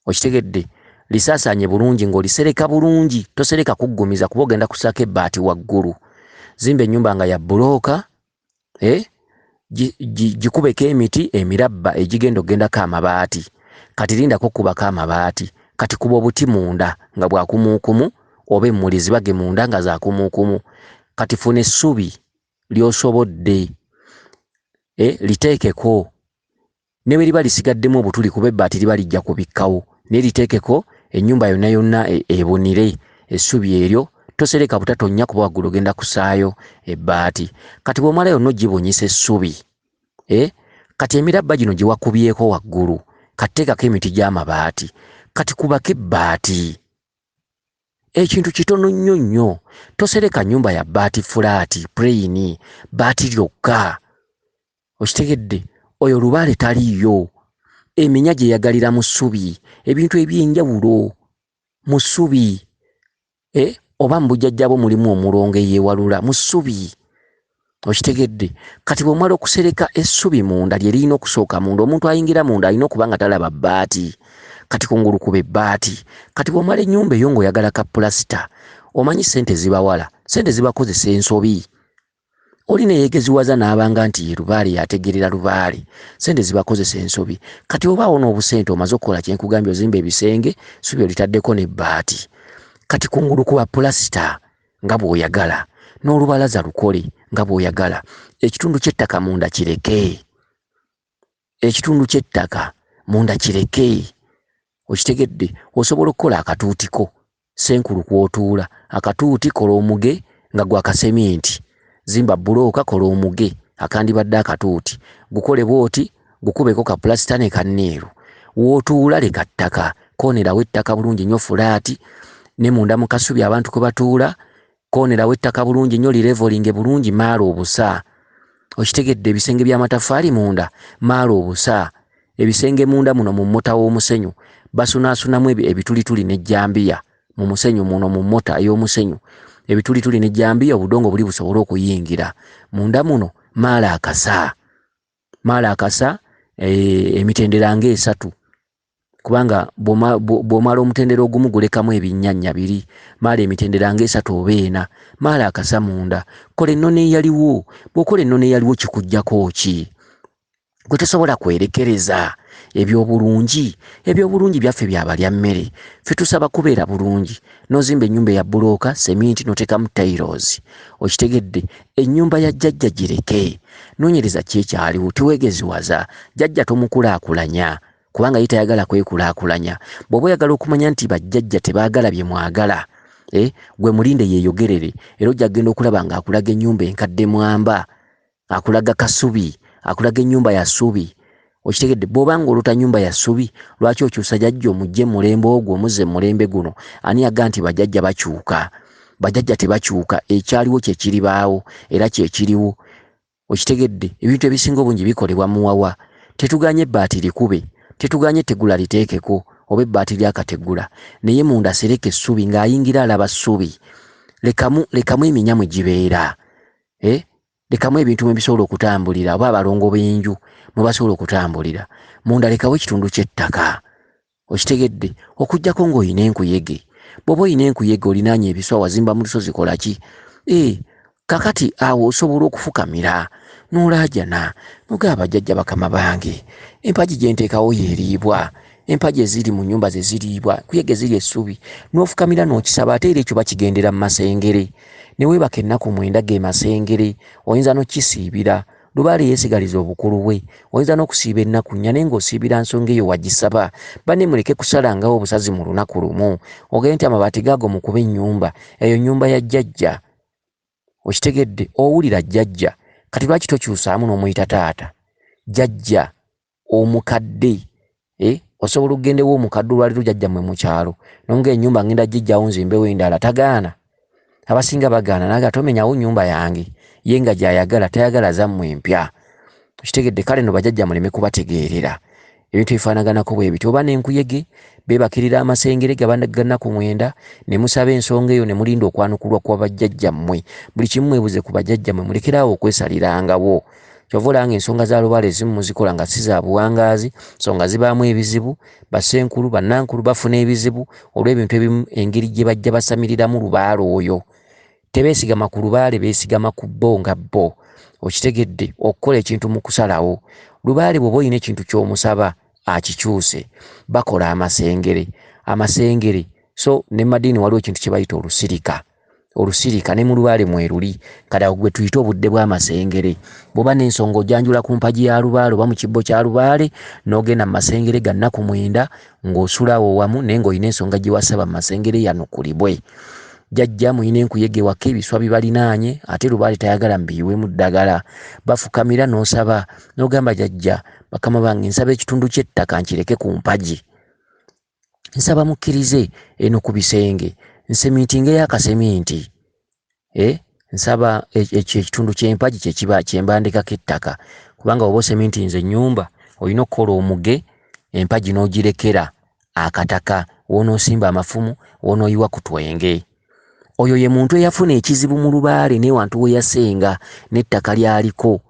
okitegedde, lisaasaanye bulungi ng'olisereka bulungi, tosereka kuggumiza kuba ogenda kussaako ebbaati waggulu. Zimba ennyumba nga ya bbulooka, gikubeko emiti emirabba egigenda okugendako amabaati. Kati lindako okukubako amabaati, kati kuba obuti munda nga bwakumuukumu oba emmuli zibage munda nga zaakumuukumu. Kati funa essubi ly'osobodde, liteekeko, ne bwe liba lisigaddemu obutuli kuba ebbaati liba lijja kubikkawo, naye liteekeko ennyumba yonna yonna ebunire essubi eryo. Tosereka butatonnya kuba waggulu ogenda kussaayo ebbaati. Kati bw'omala yonna ogibunyisa essubi, kati emirabba gino gye wakubyeko waggulu, kati teekako emiti gy'amabaati, kati kubako ebbaati. Ekintu kitono nnyo nnyo. Tosereka nnyumba ya bbaati fulaati, puleyini, bbaati lyokka. Okitegedde? Oyo lubaale taliiyo. Eminya gyeyagalira mu ssubi, ebintu eby'enjawulo mu ssubi. Oba mu bujjajja bwo mulimu omulongo eyeewalula mu ssubi. Okitegedde? Kati bw'omala okusereka essubi munda, lye lirina okusooka munda. Omuntu ayingira munda alina okuba nga talaba bbaati. Kati kungulu kuba ebbaati. Kati bw'omala ennyumba eyo ng'oyagala ka pulasita, omanyi ssente zibawala, ssente zibakozesa ensobi. Oli ne yeegeziwaza n'abanga nti ye lubaale y'ategeerera lubaale. Ssente zibakozesa ensobi. Kati obaawo n'obusente omaze okukola kye nkugambye, ozimba ebisenge, ssubi olitaddeko n'ebbaati. Kati kungulu kuba pulasita nga bw'oyagala, n'olubalaza lukole nga bw'oyagala. Ekitundu ky'ettaka munda kireke. Ekitundu ky'ettaka munda kireke. Okitegedde? Osobola okukola akatuuti ko ssenkulu kw'otuula. Akatuuti kola omuge nga gwa kaseminti. Zimba bbulooka kola omuge akandibadde akatuuti. Gukole bw'oti, gukubeko ka pulasita ne kanneeru. W'otuula leka ttaka, koonerawo ettaka bulungi nnyo fulaati, ne munda mu kasubi abantu kwe batuula, koonerawo ettaka bulungi nnyo lirevolinge bulungi maala obusa. Okitegedde? Ebisenge by'amataffaali munda maala obusa. Ebisenge munda muno mu mmota w'omusenyu basunaasunamu ebitulituli n'ejjambiya mu musenyu muno mu mmota ey'omusenyu. Ebitulituli n'ejjambiya obudongo buli busobole okuyingira. Munda muno maala akasa. Maala akasa emitendera ng'esatu. Kubanga bw'omala omutendera ogumu gulekamu ebinnyanya biri. Maala emitendera ng'esatu oba ena. Maala akasa munda. Kola ennono eyaliwo. Bw'okola ennono eyaliwo kikuggyako ki? Gwe tosobola kwerekereza eby'obulungi. Eby'obulungi byaffe bya balya mmere. Ffe tusaba kubeera bulungi. N'ozimba ennyumba eya bbulooka, seminti n'oteekamu tiles. Okitegedde? Ennyumba ya jjajja gireke. Noonyereza ki ekyaliwo. Teweegeziwaza. Jjajja tomukulaakulanya. Kubanga ye tayagala kwekulaakulanya. Bw'oba oyagala okumanya nti bajjajja tebaagala bye mwagala, gwe mulinde yeeyogerere. Era ojja kugenda okulaba ng'akulaga ennyumba enkadde mwamba. Akulaga kasubi, akulaga ennyumba ya ssubi. Okitegedde? Bw'oba ng'olota nnyumba ya ssubi, lwaki okyusa jjajja omuggye mu mulembe ogwo omuzze mu mulembe guno? Ani agamba nti bajjajja bakyuka? Bajjajja tebakyuka, ekyaliwo kye kiribaawo era kye kiriwo. Okitegedde? Ebintu ebisinga obungi bikolebwa muwawa. Tetuganye ebbaati likube, tetuganye ettegula liteekeko oba ebbaati ly'akategula, naye munda sereka essubi ng'ayingira alaba ssubi. Lekamu, lekamu eminya mwe gibeera. Lekamu ebintu mwe bisobola okutambulira oba abalongo b'enju mwe basobola okutambulira. Munda lekawo ekitundu ky'ettaka. Okitegedde? Okuggyako ng'olina enkuyege. Bw'oba olina enkuyege olinaanye ebiswa wazimba mu lusozi kola ki? Kakati awo osobola okufukamira n'olaajana n'ogamba bajjajja bakama bange, empagi gye nteekawo y'eriibwa, empagi eziri mu nnyumba ze ziriibwa, enkuyege zirya essubi. N'ofukamira n'okisaba ate era ekyo bakigendera mu masengere. Ne weebaka ennaku 9 ge masengere, oyinza n'okukisiibira. Lubaale yeesigaliza obukulu bwe. Oyinza n'okusiiba ennaku 4 naye ng'osiibira nsonga eyo wagisaba. Banne muleke kusalangawo obusazi mu lunaku lumu. Ogende nti amabaati gaago mukube ennyumba. Eyo nnyumba ya jjajja. Okitegedde? Owulira jjajja. Kati lwaki tokyusaamu n'omuyita taata? Jjajja omukadde. Osobola okugenda ew'omukadde olwaleero jjajja mmwe mu kyalo. N'omugamba ennyumba ngenda gijjawo nzimbewo endala. Tagaana. Abasinga bagaana n'agamba tomenyawo nnyumba yange. Ye nga gy'ayagala, tayagala zammwe empya. Okitegedde? Kale nno bajjajja muleme kubategeerera. Ebintu ebifaanaganako bwe bityo. Oba n'enkuyege, beebakirira amasengere gaba ga nnaku 9, ne musaba ensonga eyo ne mulinda okwanukulwa kwa bajjajjammwe. Buli kimu mwebuze ku bajjajjammwe, mulekere awo okwesalirangawo. Kyova olaba ng'ensonga za lubaale ezimu muzikola nga si za buwangaazi, nsonga zibaamu ebizibu, bassenkulu, bannankulu bafuna ebizibu olw'ebintu ebimu engeri gye bajja basamiriramu lubaale oyo. Tebeesigama ku lubaale, beesigama ku bo nga bo. Okitegedde? Okukola ekintu mu kusalawo. Lubaale bw'oba olina ekintu ky'omusaba akikyuse. Bakola amasengere. Amasengere. So ne mu madiini waliwo ekintu kye bayita olusirika. Olusirika ne mu lubaale mweruli. Kati awo gwe tuyite obudde bw'amasengere. Bw'oba n'ensonga ojanjula ku mpagi ya lubaale oba mu kibbo kya lubaale, n'ogenda mu masengere ga nnaku 9 ng'osula awo wamu naye ng'olina ensonga gye wasaba mu masengere yanukulibwe. Jjajja mulina enkuyege waka ebiswa bibalinaanye ate lubaale tayagala mubiyiwemu ddagala. Bafukamira n'osaba n'ogamba jjajja bakama bange nsaba ekitundu ky'ettaka nkireke ku mpagi. Nsaba mukkirize eno ku bisenge. Nsemintingeyo akaseminti, nsaba ekyo ekitundu ky'empagi kye kiba kye mba ndekako ettaka, kubanga bw'oba osemintinze ennyumba olina okukola omuge, empagi n'ogirekera akataka w'onoosimba amafumu, w'onooyiwa ku twenge. Oyo ye muntu eyafuna ekizibu mu lubaale n'ewantu we yasenga n'ettaka ly'aliko,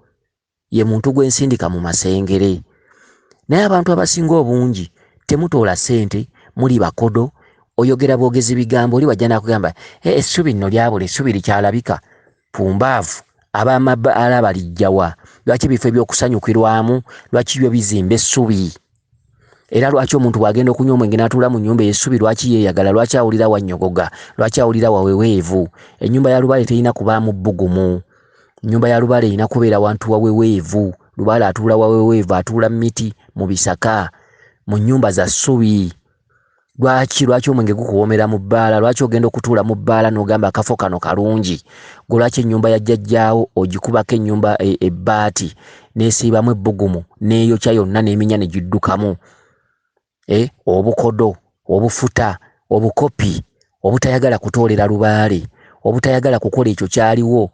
ye muntu gwe nsindika mu Masengere. Naye abantu abasinga obungi temutoola ssente, muli bakodo, oyogera bwogezi bigambo, oli wajja n'akugamba essubi nno lyabula, essubi likyalabika. Pumbaavu, ab'amabaala balijja wa? Lwaki ebifo eby'okusanyukirwamu lwaki byo bizimba essubi? Era lwaki omuntu bw'agenda okunywa omwenge n'atuula mu nnyumba ey'essubi lwaki yeeyagala? Lwaki awulira wannyogoga? Lwaki awulira waweweevu? Ennyumba ya lubaale terina kubaamu bbugumu. Ennyumba ya lubaale erina kubeera wantu waweweevu. Lubaale atuula waweweevu, atuula mu miti, mu bisaka, mu nnyumba za ssubi. Lwaki lwaki omwenge gukuwoomera mu bbaala? Lwaki ogenda okutuula mu bbaala n'ogamba akafo kano kalungi? Gwe lwaki ennyumba ya jjajjaawo ogikubako ennyumba ebbaati n'esiibamu ebbugumu n'eyokya yonna n'eminya ne giddukamu? Obukodo, obufuta, obukopi, obutayagala kutoolera lubaale, obutayagala kukola ekyo kyaliwo.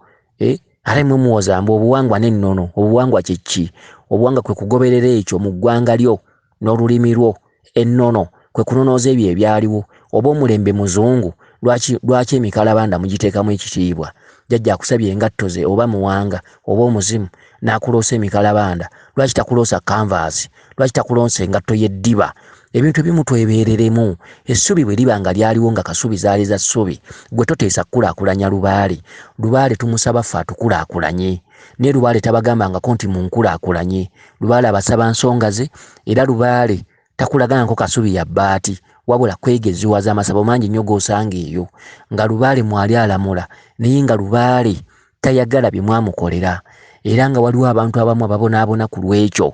Ate mmwe muwoza mbu obuwangwa n'ennono. Obuwangwa kye ki? Obuwangwa kwe kugoberera ekyo mu ggwanga lyo n'olulimi lwo. Ennono kwe kunonooza ebyo ebyaliwo. Oba omulembe muzungu, lwaki lwaki emikalabanda mugiteekamu ekitiibwa? Jjajja akusabye engatto ze oba muwanga oba omuzimu n'akuloosa emikalabanda, lwaki takuloosa kanvaasi? Lwaki takuloosa engatto y'eddiba? Ebintu ebimu twebeereremu. Essubi bwe liba nga lyaliwo nga Kasubi zaali za ssubi, ggwe toteesa kukulaakulanya Lubaale. Lubaale tumusaba ffe atukulaakulanye. Naye Lubaale tabagambangako nti munkulaakulanye. Lubaale abasaba nsonga ze era Lubaale takulagangako Kasubi ya bbaati wabula kwegeziwaza. Amasabo mangi nnyo g'osanga eyo nga Lubaale mwali alamula naye nga Lubaale tayagala bye mwamukolera era nga waliwo abantu abamu ababonaabona ku lw'ekyo.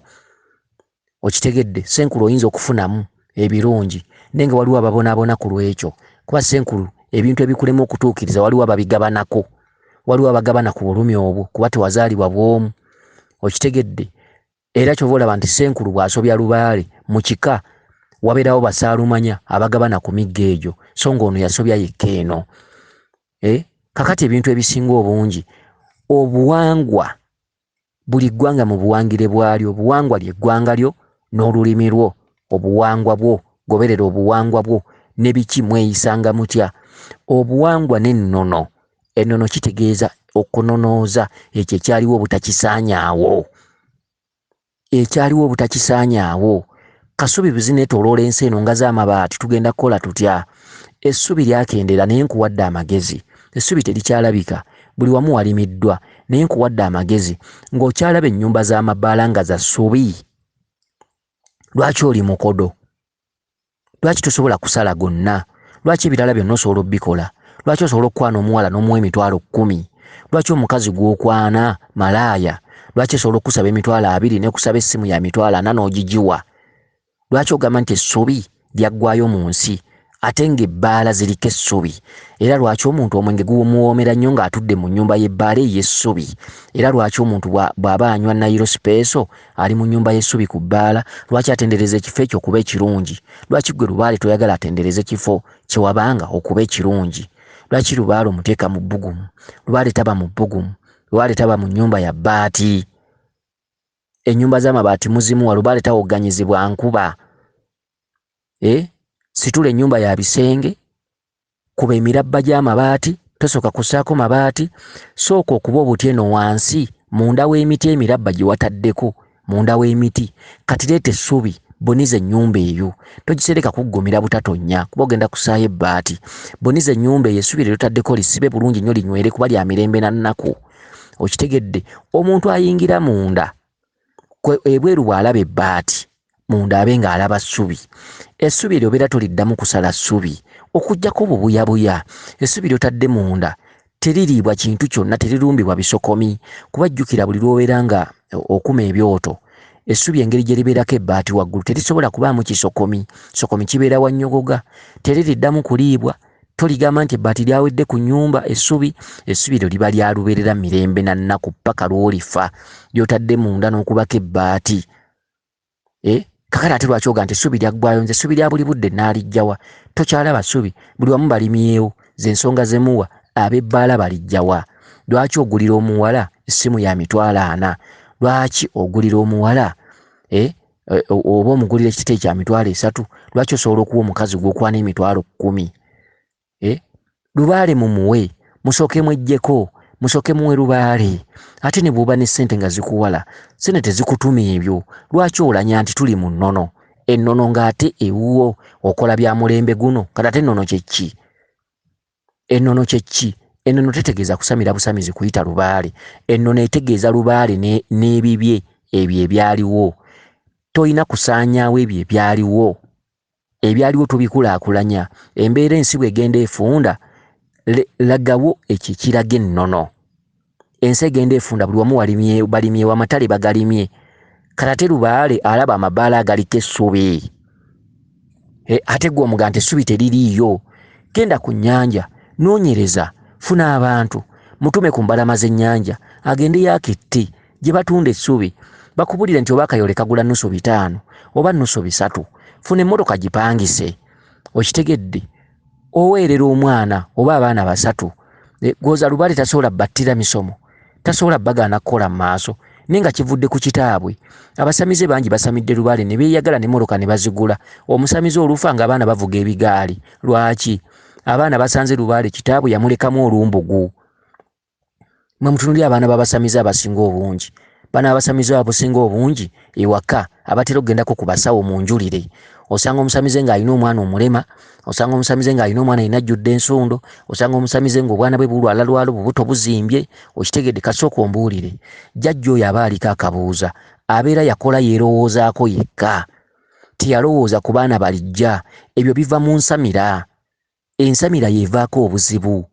Okitegedde? Ssenkulu oyinza okufunamu ebirungi naye nga waliwo ababonaabona ku lw'ekyo kuba Ssenkulu ebintu ebikulema okutuukiriza waliwo ababigabanako, waliwo abagabana ku bulumi obwo kuba tewazaalibwa bw'omu. Okitegedde? Era ky'ova olaba nti Ssenkulu bw'asobya Lubaale mu kika wabeerawo basaalumanya abagabana ku miggo egyo so ng'ono yasobya yekka eno. Kakati ebintu ebisinga obungi obuwangwa buli ggwanga mu buwangire bwalyo, obuwangwa ly'eggwanga lyo n'olulimi lwo, obuwangwa bwo, goberera obuwangwa bwo ne biki mweyisanga mutya. Obuwangwa n'ennono, ennono kitegeeza okunonooza ekyo ekyaliwo obutakisaanyaawo. Ekyaliwo obutakisaanyaawo. Kasubi bwe zineetooloola ensi eno nga z'amabaati tugenda kukola tutya? Essubi lyakendeera naye nkuwadde amagezi. Essubi terikyalabika, buli wamu walimiddwa naye nkuwadde amagezi. Ng'okyalaba ennyumba z'amabaala nga za ssubi, lwaki oli mukodo? Lwaki tosobola kusala gonna? Lwaki ebirala byonna osobola obikola? Lwaki osobola okukwana omuwala n'omuwa 100,000? Lwaki omukazi gw'okwana malaaya? Lwaki osobola okusaba 20,000 n'ekusaba essimu ya 40,000 n'ogigiwa? Lwaki ogamba nti essubi lyaggwayo mu nsi ate ng'ebbaala ziriko essubi? Era lwaki omuntu omwenge gumuwoomera nnyo ng'atudde mu nnyumba y'ebbaala ey'essubi? Era lwaki omuntu bw'aba anywa Nayiro Sipeeso ali mu nnyumba y'essubi ku bbaala, lwaki atendereza ekifo ekyo okuba ekirungi? Lwaki ggwe Lubaale toyagala atendereze kifo kye wabanga okuba ekirungi? Lwaki Lubaale omuteeka mu bbugumu? Lubaale taba mu bbugumu. Lubaale taba mu nnyumba ya bbaati. Ennyumba z'amabaati muzimuwa, Lubaale tawogganyizibwa nkuba. Situla ennyumba ya bisenge, kuba emirabba gy'amabaati, tosooka kussaako mabaati, sooka okuba obuti eno wansi munda w'emiti emirabba gye wataddeko munda w'emiti. Kati leeta essubi boniza ennyumba eyo, togisereka kuggumira butatonnya kuba ogenda kussaayo ebbaati. Boniza ennyumba eyo, essubi lye lyotaddeko lisibe bulungi nnyo linywere kuba lya mirembe na nnaku. Okitegedde? Omuntu ayingira munda ebweru bw'alaba ebbaati munda abe ng'alaba ssubi. Essubi eryo obeera toliddamu kusala ssubi okuggyako obubuyabuya. Essubi ly'otadde munda teririibwa kintu kyonna, terirumbibwa bisokomi kuba jjukira buli lw'obeera nga okuma ebyoto essubi engeri gye libeerako ebbaati waggulu terisobola kubaamu kisokomi. Kisokomi kibeera wannyogoga, teririddamu kuliibwa. Toligamba nti ebbaati lyawedde ku nnyumba essubi, essubi eryo liba lya lubeerera mirembe na nnaku ppaka lw'olifa ly'otadde munda n'okubako ebbaati. Kakati ate lwaki oga nti essubi lyaggwayo? Nze essubi lya buli budde naalijjawa? Tokyalaba ssubi, buli wamu balimyewo. Ze nsonga ze muwa ab'ebbaala balijjawa? Lwaki ogulira omuwala essimu ya 40,000? Lwaki ogulira omuwala oba omugulira ekiteteeyi kya 30,000? Lwaki osobola okuwa omukazi gw'okwana 10,000? Lubaale mumuwe, musooke mweggyeko, musooke muwe lubaale. Ate ne bw'oba ne ssente nga zikuwala, ssente tezikutuma ebyo. Lwaki olanya nti tuli mu nnono? Ennono ng'ate ewuwo okola bya mulembe guno. Kati ate ennono kye ki? Ennono kye ki? Ennono tetegeeza kusamira busamizi kuyita lubaale. Ennono etegeeza lubaale n'ebibye ebyo ebyaliwo. Toyina kusaanyaawo ebyo ebyaliwo. Ebyaliwo tubikulaakulanya. Embeera ensi bw'egenda efunda, lagawo ekyo ekiraga ennono. Ensi egenda efunda, buli wamu balimyewo, amatale bagalimye. Kati ate lubaale alaba amabaala agaliko essubi. Ate ggwe omuga nti essubi teririiyo. Genda ku nnyanja, noonyereza, funa abantu, mutume ku mbalama z'ennyanja, agende yakette gye batunda essubi. Bakubulire nti oba akayole kagula 550 oba 350. Funa emmotoka gipangise. Okitegedde? Oweerera omwana oba abaana 3. Gwoza lubaale tasobola battira misomo, tasobola bagaana kukola mu maaso, naye nga kivudde ku kitaabwe. Abasamize bangi basamidde lubaale ne beeyagala n'emmotoka ne bazigula. Omusamize olufa ng'abaana bavuga ebigaali. Lwaki? Abaana basanze lubaale kitaabwe yamulekamu olumbugu. Mwe mutunuulire abaana b'abasamize abasinga obungi. Bano abasamize abasinga obungi ewaka abatera okugendako ku basawo mu njulire. Osanga omusamize ng'alina omwana omulema, osanga omusamize ng'alina omwana yenna ajjudde ensundo, osanga omusamize ng'obwana bwe bulwalalwala, obubuto buzimbye. Okitegedde? Kasooka ombuulire, jjajja oyo aba aliko akabuuza, abeera yakola yeerowoozaako yekka, teyalowooza ku baana balijja. Ebyo biva mu nsamira. Ensamira yeevaako obuzibu.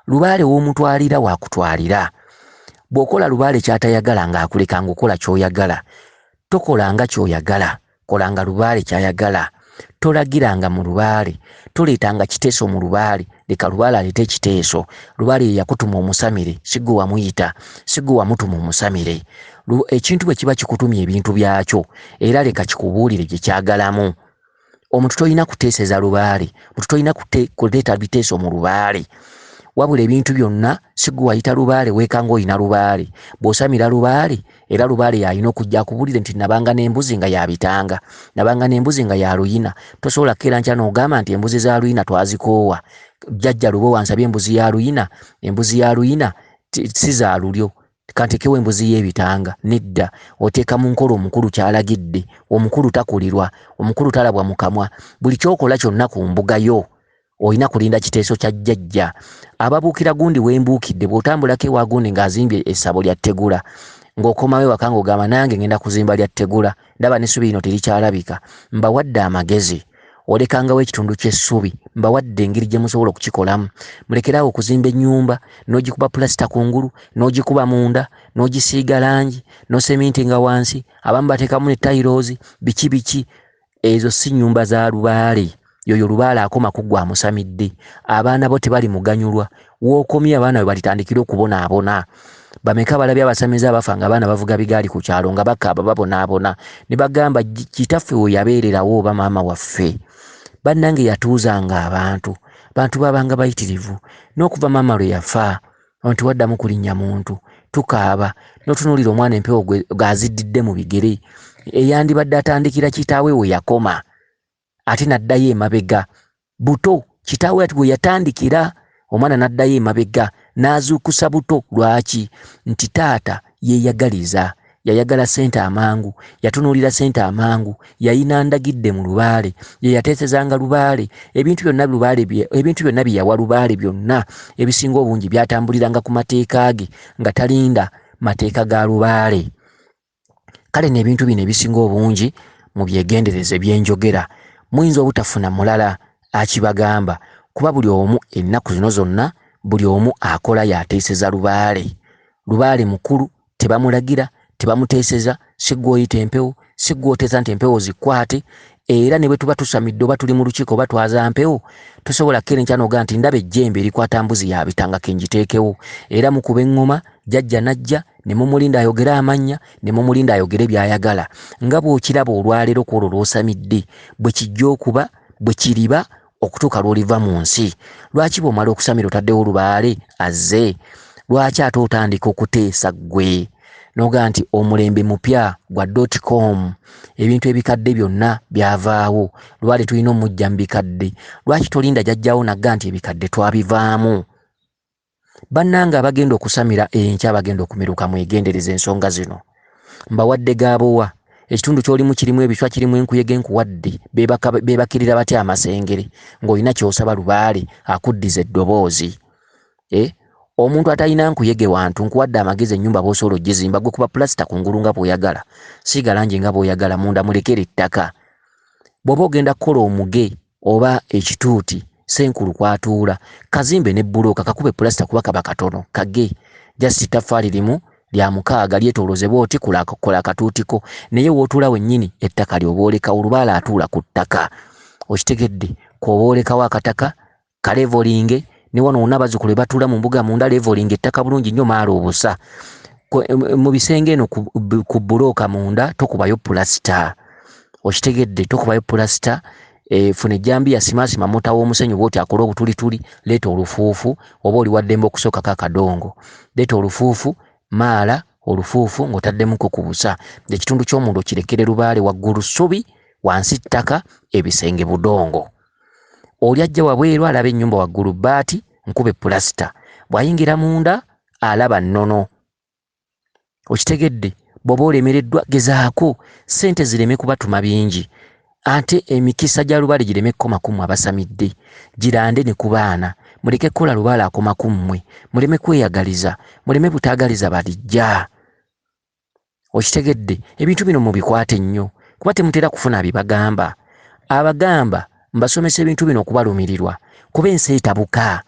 Lubaale w'omutwalira waakutwalira. Bw'okola lubaale ky'atayagala ng'akuleka ng'okola ky'oyagala. Tokolanga ky'oyagala, kolanga lubaale ky'ayagala. Tolagiranga mu lubaale, toleetanga kiteeso mu lubaale, leka lubaale aleete ekiteeso. Lubaale ye yakutuma omusamire, si ggwe wamuyita, si ggwe wamutuma omusamire. Ekintu bwe kiba kikutumye ebintu byakyo, era leka kikubuulire gye kyagalamu. Omuntu tolina kuteeseza lubaale, omuntu tolina kuleeta biteeso mu lubaale. Wabula ebintu byonna si ggwe wayita lubaale, weekanga oyina lubaale. Bw'osamira lubaale, era lubaale y'alina okujja akubulire nti nabanga n'embuzi nga yabitanga, nabanga n'embuzi nga ya luyina. Tosobola kukeera nkya n'ogamba nti embuzi za luyina twazikoowa. Jjajja Lubo wansabye embuzi ya luyina, embuzi ya luyina si za lulyo. Kantekewo embuzi y'ebitanga. Nedda, oteeka mu nkola omukulu ky'alagidde. Omukulu takulirwa, omukulu talabwa mu kamwa. Buli ky'okola kyonna ku mbuga yo olina kulinda kiteeso kya jjajja. Ababuukira gundi wembuukidde, bw'otambulako ewa gundi ng'azimbye essabo lya ttegula, ng'okomawo ewaka ng'ogamba nange ngenda kuzimba lya ttegula, ndaba n'essubi lino terikyalabika. Mbawadde amagezi, olekangawo ekitundu ky'essubi, mbawadde engeri gye musobola okukikolamu. Mulekeraawo okuzimba ennyumba n'ogikuba pulasita kungulu, n'ogikuba munda, n'ogisiiga langi, n'osemintinga wansi, abamu bateekamu ne tayiroozi, biki biki. Ezo si nnyumba za lubaale. Yoyo lubaale akoma ku ggwe amusamidde. Abaana bo tebali muganyulwa. W'okomye abaana bwe balitandikira okubonaabona. Bameka balabye abasamize abafa nga abaana bavuga bigaali ku kyalo nga bakaaba babonaabona. Ne bagamba kitaffe we yabeererawo oba maama waffe. Bannange yatuuzanga abantu. Bantu babanga bayitirivu. N'okuva maama lwe yafa, abantu waddamu kulinnya muntu. Tukaaba. N'otunuulira omwana empewo g'aziddidde mu bigere. Eyandibadde atandikira kitaawe we yakoma. Ate n'addayo emabega. Buto, kitaawe ati we yatandikira, omwana n'addayo emabega, n'azuukusa buto. Lwaki? Nti taata yeeyagaliza. Yayagala ssente amangu, yatunuulira ssente amangu, yayina ndagidde mu lubaale, ye yateesezanga lubaale, ebintu byonna lubaale bye, ebintu byonna bye yawa lubaale byonna ebisinga obungi byatambuliranga ku mateeka ge nga talinda mateeka ga lubaale. Kale n'ebintu bino ebisinga obungi mubyegendereze bye njogera. Muyinza obutafuna mulala akibagamba, kuba buli omu ennaku zino zonna buli omu akola y'ateeseza lubaale. Lubaale mukulu, tebamulagira, tebamuteeseza, si ggwe oyita empewo, si ggwe oteesa nti empewo zikwate. Era ne bwe tuba tusamidde oba tuli mu lukiiko oba twaza mpewo, tosobola kukeera enkya n'ogamba nti ndaba ejjembe erikwata mbuzi ya bitanga ke ngiteekewo. Era mukuba eŋŋoma, jjajja n'ajja Ne mumulinda ayogere amannya, ne mumulinda ayogere by'ayagala. Nga bw'okiraba olwaleero ku olwo lw'osamidde, bwe kijja okuba, bwe kiriba okutuuka lw'oliva mu nsi. Lwaki bw'omala okusamira otaddewo lubaale azze? Lwaki ate otandika okuteesa ggwe? N'ogamba nti omulembe mupya gwa dot com, ebintu ebikadde byonna byavaawo, lubaale tulina omujja mu bikadde. Lwaki tolinda jjajjaawo n'agga nti ebikadde twabivaamu? Bannange abagenda okusamira enkya, abagenda okumiruka, mwegendereze ensonga zino. Mbawadde gaabowa. Ekitundu ky'olimu kirimu ebiswa, kirimu enkuyege, nkuwadde. Beebakirira batya amasengere ng'olina ky'osaba lubaale akuddiza eddoboozi? Omuntu atalina nkuyege wantu, nkuwadde amagezi ennyumba bw'osobola ogizimba, gwe kuba pulasita kungulu nga bw'oyagala, siiga langi nga bw'oyagala, munda mulekere ettaka. Bw'oba ogenda kukola omuge oba ekituuti ssenkulu kw'atuula, kazimbe ne bbulooka, kakube pulasita kuba kaba katono, kage just ttaffaali limu lya mukaaga lyetoolooze bw'oti, kola akatuutiko, naye w'otuula wennyini ettaka ly'oba olekawo, lubaale atuula ku ttaka. Okitegedde? K'oba olekawo akataka kalevolinge, ne wano wonna abazzukulu batuula mu mbuga munda, levolinga ettaka bulungi nnyo, maala obusa. Mu bisenge eno ku bbulooka munda tokubayo pulasita. Okitegedde? Tokubayo pulasita. Funa ejjambiya, simaasima mota w'omusenyu bw'oti akole obutulituli, leeta olufuufu, oba oli waddembe okusookako akadongo. Leeta olufuufu, maala olufuufu ng'otaddemuko ku busa. Ekitundu ky'omunda okirekere lubaale, waggulu ssubi, wansi ttaka, ebisenge budongo. Oli ajja wabweru alaba ennyumba waggulu bbaati, nkube pulasita. Bw'ayingira munda alaba nnono. Okitegedde? Bw'oba olemereddwa gezaako, ssente zireme kubatuma bingi. Ate emikisa gya lubaale gireme kukoma ku mmwe abasamidde, girande ne ku baana. Muleke kukola lubaale akoma ku mmwe, muleme kweyagaliza, muleme butaagaliza balijja. Okitegedde? Ebintu bino mubikwate nnyo, kuba temutera kufuna bibagamba. Abagamba mbasomesa ebintu bino okubalumirirwa, kuba ensi etabuka,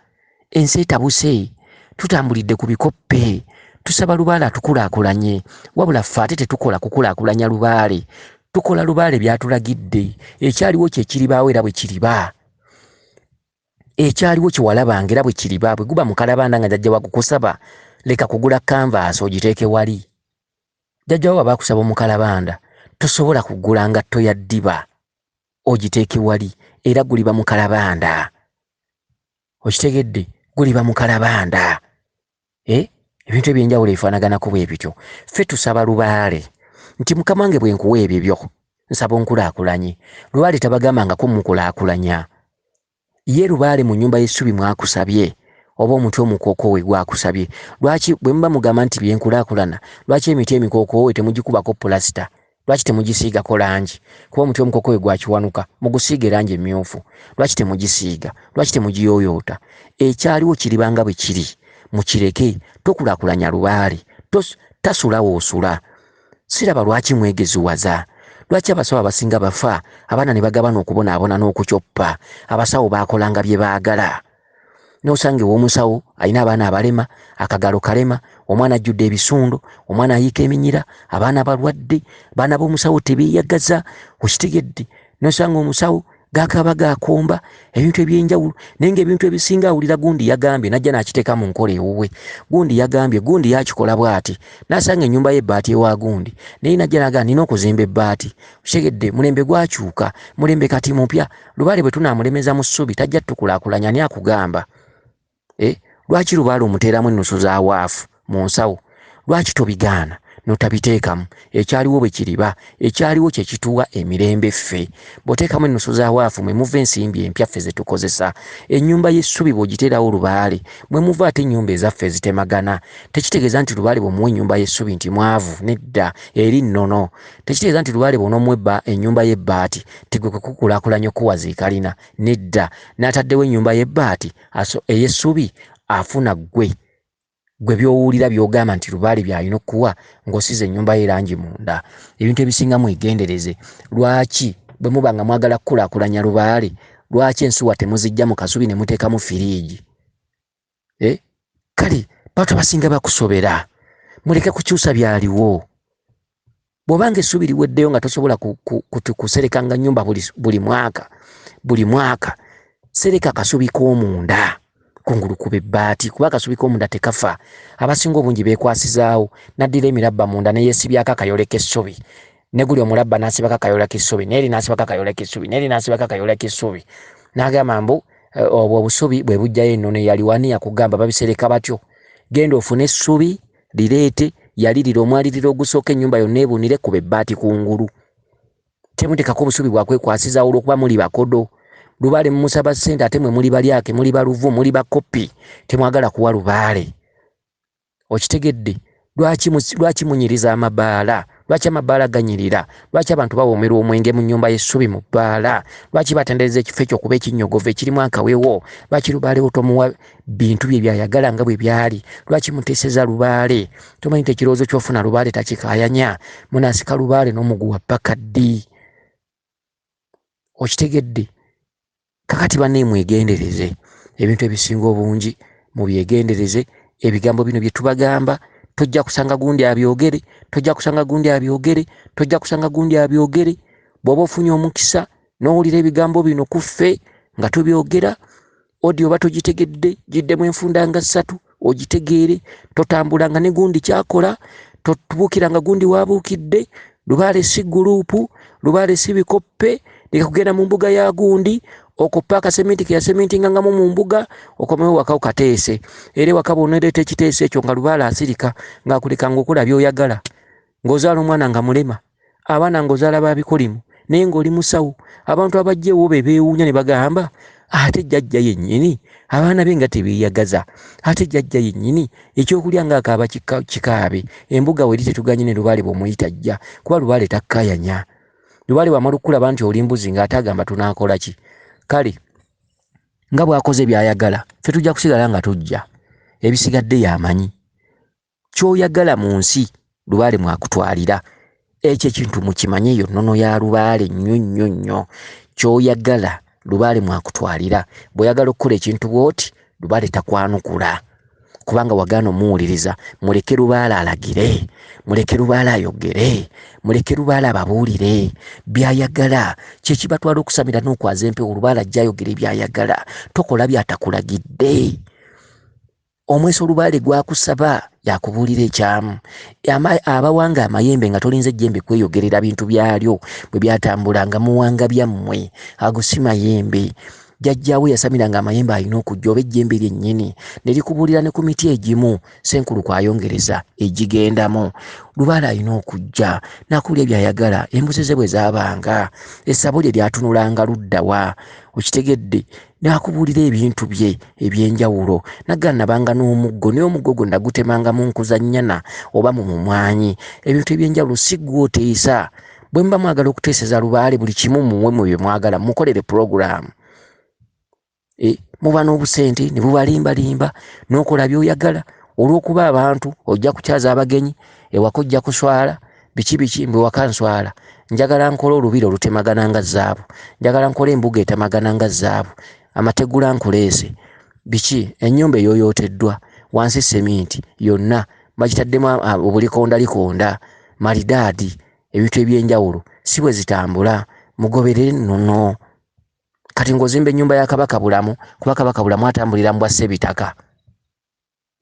ensi etabuse, tutambulidde ku bikoppe, tusaba lubaale atukulaakulanye, wabula ffe ate tetukola kukulaakulanya lubaale. Tukola lubaale by'atulagidde, ekyaliwo kye kiribaawo era bwe kiriba. Ekyaliwo kye walabanga era bwe kiriba. Bwe guba mukalabanda nga jjajja wakukusaba, leka kugula kanvaasi ogiteeke wali. Jjajja wo aba akusaba omukalabanda, tosobola kugula ngatto ya ddiba ogiteeke wali, era guliba mukalabanda. Okitegedde? Guliba mukalabanda. Ebintu eby'enjawulo ebifaanaganako bwe bityo. Ffe tusaba lubaale nti Mukama wange bwe nkuwa ebibyo, nsaba onkulaakulanye. Lubaale tabagambangako mukulaakulanya. Ye lubaale mu nnyumba y'essubi mwakusabye, oba omuti omukookoowe gwakusabye. Lwaki bwe muba mugamba nti byenkulaakulana, lwaki emiti emikookoowe temugikubako pulasita? Lwaki temugisiigako langi? Kuba omuti omukookoowe gwakiwanuka, mugusiige langi emmyufu. Lwaki temugisiiga? Lwaki temugiyooyoota? Ekyaliwo kiriba nga bwe kiri, mukireke. Tokulaakulanya lubaale, tasula w'osula. Siraba lwaki mwegeziwaza. Lwaki abasawo abasinga bafa, abaana ne bagabana okubonaabona n'okukyoppa? Abasawo baakolanga bye baagala. N'osanga ew'omusawo alina abaana abalema, akagalo kalema, omwana ajjudde ebisundo, omwana ayiika eminyira, abaana balwadde, baana b'omusawo tebeeyagaza. Okitegedde? N'osanga omusawo gakaaba gakomba ebintu eby'enjawulo, naye ng'ebintu ebisinga awulira gundi yagambye, n'ajja n'akiteeka mu nkola ewuwe. Gundi yagambye, gundi yakikola bw'ati, n'asanga ennyumba y'ebbaati ewa gundi, naye n'ajja n'agamba nina okuzimba ebbaati. Okitegedde? Mulembe gwakyuka, mulembe kati mupya. Lubaale bwe tunaamulemeza mu ssubi tajja tukulaakulanya. Ani akugamba? Lwaki lubaale omuteeramu ennusu za waafu mu nsawo? Lwaki tobigaana n'otabiteekamu? Ekyaliwo bwe kiriba, ekyaliwo kye kituwa emirembe ffe. Bw'oteekamu ennusu za waafu mwe muva ensimbi empya ffe ze tukozesa. Ennyumba y'essubi bw'ogiteerawo lubaale mwe muva ate ennyumba ezaffe ezitemagana. Tekitegeeza nti lubaale bw'omuwa ennyumba y'essubi nti mwavu, nedda, eri nnono. Tekitegeeza nti lubaale bw'onoomuwa ennyumba y'ebbaati nti gwe kwe kukulaakulanya okuwa ziikalina, nedda. N'ataddewo ennyumba y'ebbaati ey'essubi afuna ggwe. Gwe by'owulira by'ogamba nti lubaale by'alina okukuwa ng'osize ennyumba ye langi munda. Ebintu ebisinga mwegendereze. Lwaki bwe muba nga mwagala kukulaakulanya lubaale, lwaki ensuwa temuzijja mu kasubi ne muteekamu firiigi? Kale bantu abasinga bakusobera. Muleke kukyusa byaliwo. Bw'obanga essubi liweddeyo nga tosobola kuserekanga nnyumba buli mwaka, buli mwaka, sereka akasubi k'omunda. Kungulu kuba ebbaati, kuba akasubi k'omunda tekafa. Abasinga obungi beekwasizaawo, n'addira emirabba munda ne yeesibyako akayole k'essubi. Ne guli omulabba n'asibako akayole k'essubi, n'eri n'asibako akayole k'essubi, n'eri n'asibako akayole k'essubi. N'agamba mbu obwo obusubi bwe buggyayo ennono eyali wani yakugamba babisereka batyo. Genda ofune essubi lireete, yalirira omwaliriro ogusooka ennyumba yonna ebunire, kuba ebbaati kungulu. Temuteekako obusubi bwa kwekwasizaawo olw'okuba muli bakodo. Lubaale mumusaba ssente ate mwe muli balyake, muli baluvu, muli bakopi, temwagala kuwa lubaale. Okitegedde? Lwaki munyiriza amabaala? Lwaki amabaala ganyirira? Lwaki abantu bawoomerwa omwenge mu nnyumba y'essubi mu bbaala? Lwaki batendereza ekifo ekyo okuba ekinnyogovu ekirimu akawewo? Lwaki lubaale wo tomuwa bintu bye by'ayagala nga bwe byali? Lwaki muteeseza lubaale? Tomanyi nti ekirowoozo ky'ofuna lubaale takikaayanya? Munaasika lubaale n'omuguwa ppaka ddi? Okitegedde? Kakati banne mwegendereze ebintu ebisinga obungi, mubyegendereze. Ebigambo bino bye tubagamba tojja kusanga gundi abyogere, tojja kusanga gundi abyogere, tojja kusanga gundi abyogere. Bw'oba ofunye omukisa n'owulira ebigambo bino ku ffe nga tubyogera, audio oba togitegedde, giddemu enfunda nga ssatu ogitegeere. Totambulanga ne gundi kyakola, totubuukiranga gundi waabuukidde. Lubaale si gurupu, lubaale si bikoppe. Leka kugenda mu mbuga ya gundi okoppa akaseminti ke yasemintingangamu mu mbuga, okomewo waka okateese. Era ewaka bw'oneereeta ekiteeso ekyo nga lubaale asirika, ng'akuleka ng'okola by'oyagala, ng'ozaala omwana nga mulema, abaana ng'ozaala ba bikolimu, naye ng'oli musawo. Abantu abajja ewo be beewuunya ne bagamba, ate jjajja yennyini abaana be nga tebeeyagaza, ate jjajja yennyini ekyokulya ng'akaaba kikaabe. Embuga weri tetuganye ne lubaale bw'omuyita ajja, kuba lubaale takkaayanya. Lubaale bw'amala okukulaba nti oli mbuzi ng'ate agamba tunaakola ki? Kale nga bw'akoze by'ayagala, ffe tujja kusigala nga tujja. Ebisigadde y'amanyi. Ky'oyagala mu nsi lubaale mwakutwalira. Ekyo ekintu mukimanye, eyo nnono ya lubaale nnyo nnyo nnyo. Ky'oyagala lubaale mwakutwalira. Bw'oyagala okukola ekintu bw'oti, lubaale takwanukula, kubanga wagaana omuwuliriza. Muleke lubaale alagire, muleke lubaale ayogere, muleke lubaale ababuulire by'ayagala. Kye kibatwala okusamira n'okwaza empewo. Lubaale ajja ayogere by'ayagala, tokola by'atakulagidde. Omweso lubaale gwakusaba yakubuulira ekyamu. Abawanga amayembe nga tolinze jjembe kweyogerera bintu byalyo bwe byatambulanga muwanga byammwe. Ago si mayembe. Jjajjaawe yasamiranga amayembe alina okujja oba ejjembe lyennyini ne likubuulira ne ku miti egimu Ssenkulu kw'ayongereza egigendamu. Lubaale alina okujja n'akubuulira by'ayagala. Embuzi ze bwe zaabanga, essabo lye lyatunulanga ludda wa? Okitegedde? N'akubuulira ebintu bye eby'enjawulo. Nagga nabanga n'omuggo, naye omuggo gwo nagutemanga mu nkuza nnyana oba mu mumwanyi. Ebintu eby'enjawulo si ggwe oteesa. Bwe muba mwagala okuteeseza lubaale buli kimu muwe mu bye mwagala, mukolere pulogulaamu. Muba n'obusente ne bubalimbalimba n'okola by'oyagala. Olw'okuba abantu ojja kukyaza abagenyi, ewaka ojja kuswala, biki biki, mbu ewaka nswala. Njagala nkole olubiri olutemagana nga zaabu, njagala nkole embuga etemagana nga zaabu, amategula nkuleese, biki, ennyumba eyooyooteddwa, wansi seminti yonna bagitaddemu obulikondalikonda, malidaadi, ebintu eby'enjawulo, si bwe zitambula. Mugoberere nnono. Kati ng'ozimba ennyumba ya Kabaka Bulamu, kuba Kabaka Bulamu atambulira mu bwa Ssebitaka,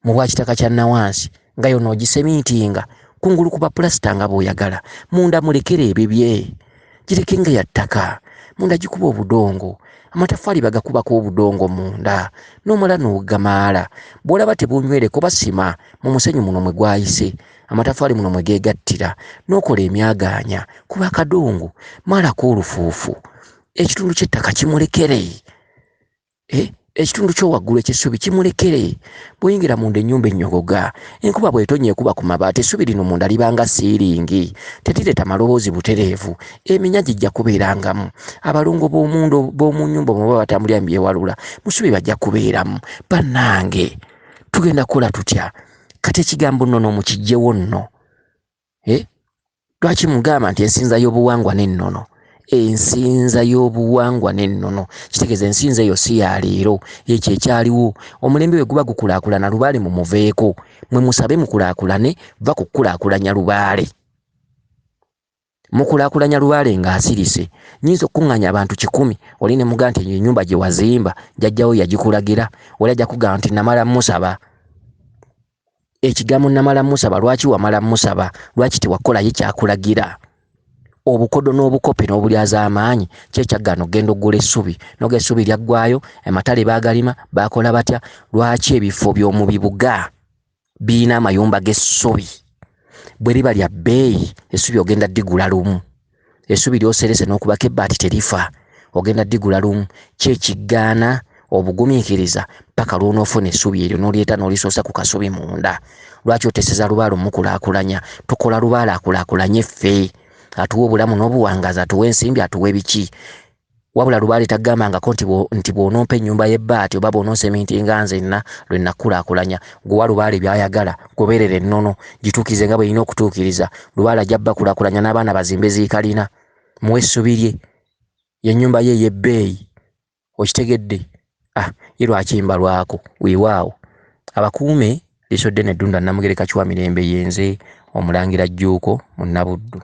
mu bwa kitaka kya Nawansi, nga yonna ogisemintinga kungulu kuba pulasita nga bw'oyagala, munda mulekere ebibye, gireke nga ya ttaka, munda gikuba obudongo, amataffaali bagakubako obudongo munda, n'omala n'ogamaala. Bw'olaba tebunywereko basima mu musenyu muno mwe gwayise, amataffaali muno mwe geegattira, n'okola emyagaanya, kuba akadongo, maalako olufuufu. Ekitundu ky'ettaka kimulekere. Ekitundu ky'owaggulu eky'essubi kimulekere. Bw'oyingira munda ennyumba ennyogoga, enkuba bw'etonnya ekuba ku mabaati, essubi lino munda libanga siiringi, terireeta maloboozi butereevu, eminya gijja kubeerangamu. Abalongo b'omu nnyumba omwo baba batambulira mu byewalula, mu ssubi bajja kubeeramu. Bannange, tugenda kukola tutya? Kati ekigambo nnono mukiggyewo nno. Lwaki mugamba nti ensinza y'obuwangwa n'ennono? Ensinza y'obuwangwa n'ennono kitegeeza ensinza eyo si ya leero, ekyo ekyaliwo. Omulembe bwe guba gukulaakulana, lubaale mumuveeko, mwe musabe mukulaakulane, va ku kukulaakulanya lubaale. Mukulaakulanya lubaale ng'asirise. Nnyinza okukuŋŋaanya abantu 100 oli ne mugamba nti eyo ennyumba gye wazimba jjajjawo yagikulagira. Oli ajja kugamba nti namala mmusaba. Ekigambo namala mmusaba, lwaki wamala mmusaba? Lwaki tewakola ye kyakulagira? Obukodo n'obukopi n'obulyazaamaanyi ki ekyaggaana okugenda okugula essubi? N'oga essubi lyaggwaayo, amatale baagalima, baakola batya? Lwaki ebifo by'omu bibuga birina amayumba g'essubi? Bwe liba lya bbeeyi, essubi ogenda ddigula lumu. Essubi ly'oserese n'okubako ebbaati terifa, ogenda ddigula lumu. Ki ekiggaana obugumiikiriza paka lw'onoofuna essubi eryo n'olyeta n'olisoosa ku kasubi munda? Lwaki oteeseza lubaale omukulaakulanya? Tukola lubaale akulaakulanye ffe, atuwe obulamu n'obuwangaazi, atuwe ensimbi, atuwe biki. Wabula lubaale tagambangako nti bw'onompa ennyumba y'ebbaati oba bw'onoonsemintinga nzenna lwe nakulaakulanya. Gwe wa lubaale by'ayagala, goberera ennono, gituukirize nga bw'erina okutuukiriza. Lubaale ajja bakulaakulanya n'abaana bazimbe ziikalina. Muwe essubi lye, y'ennyumba ye ey'ebbeeyi. Okitegedde? Ah, ye lwaki mbalwako? Weewaawo. Abakuume liisodde n'eddunda Namugereka Kiwamirembe yenze Omulangira Jjuuko Munnabuddu.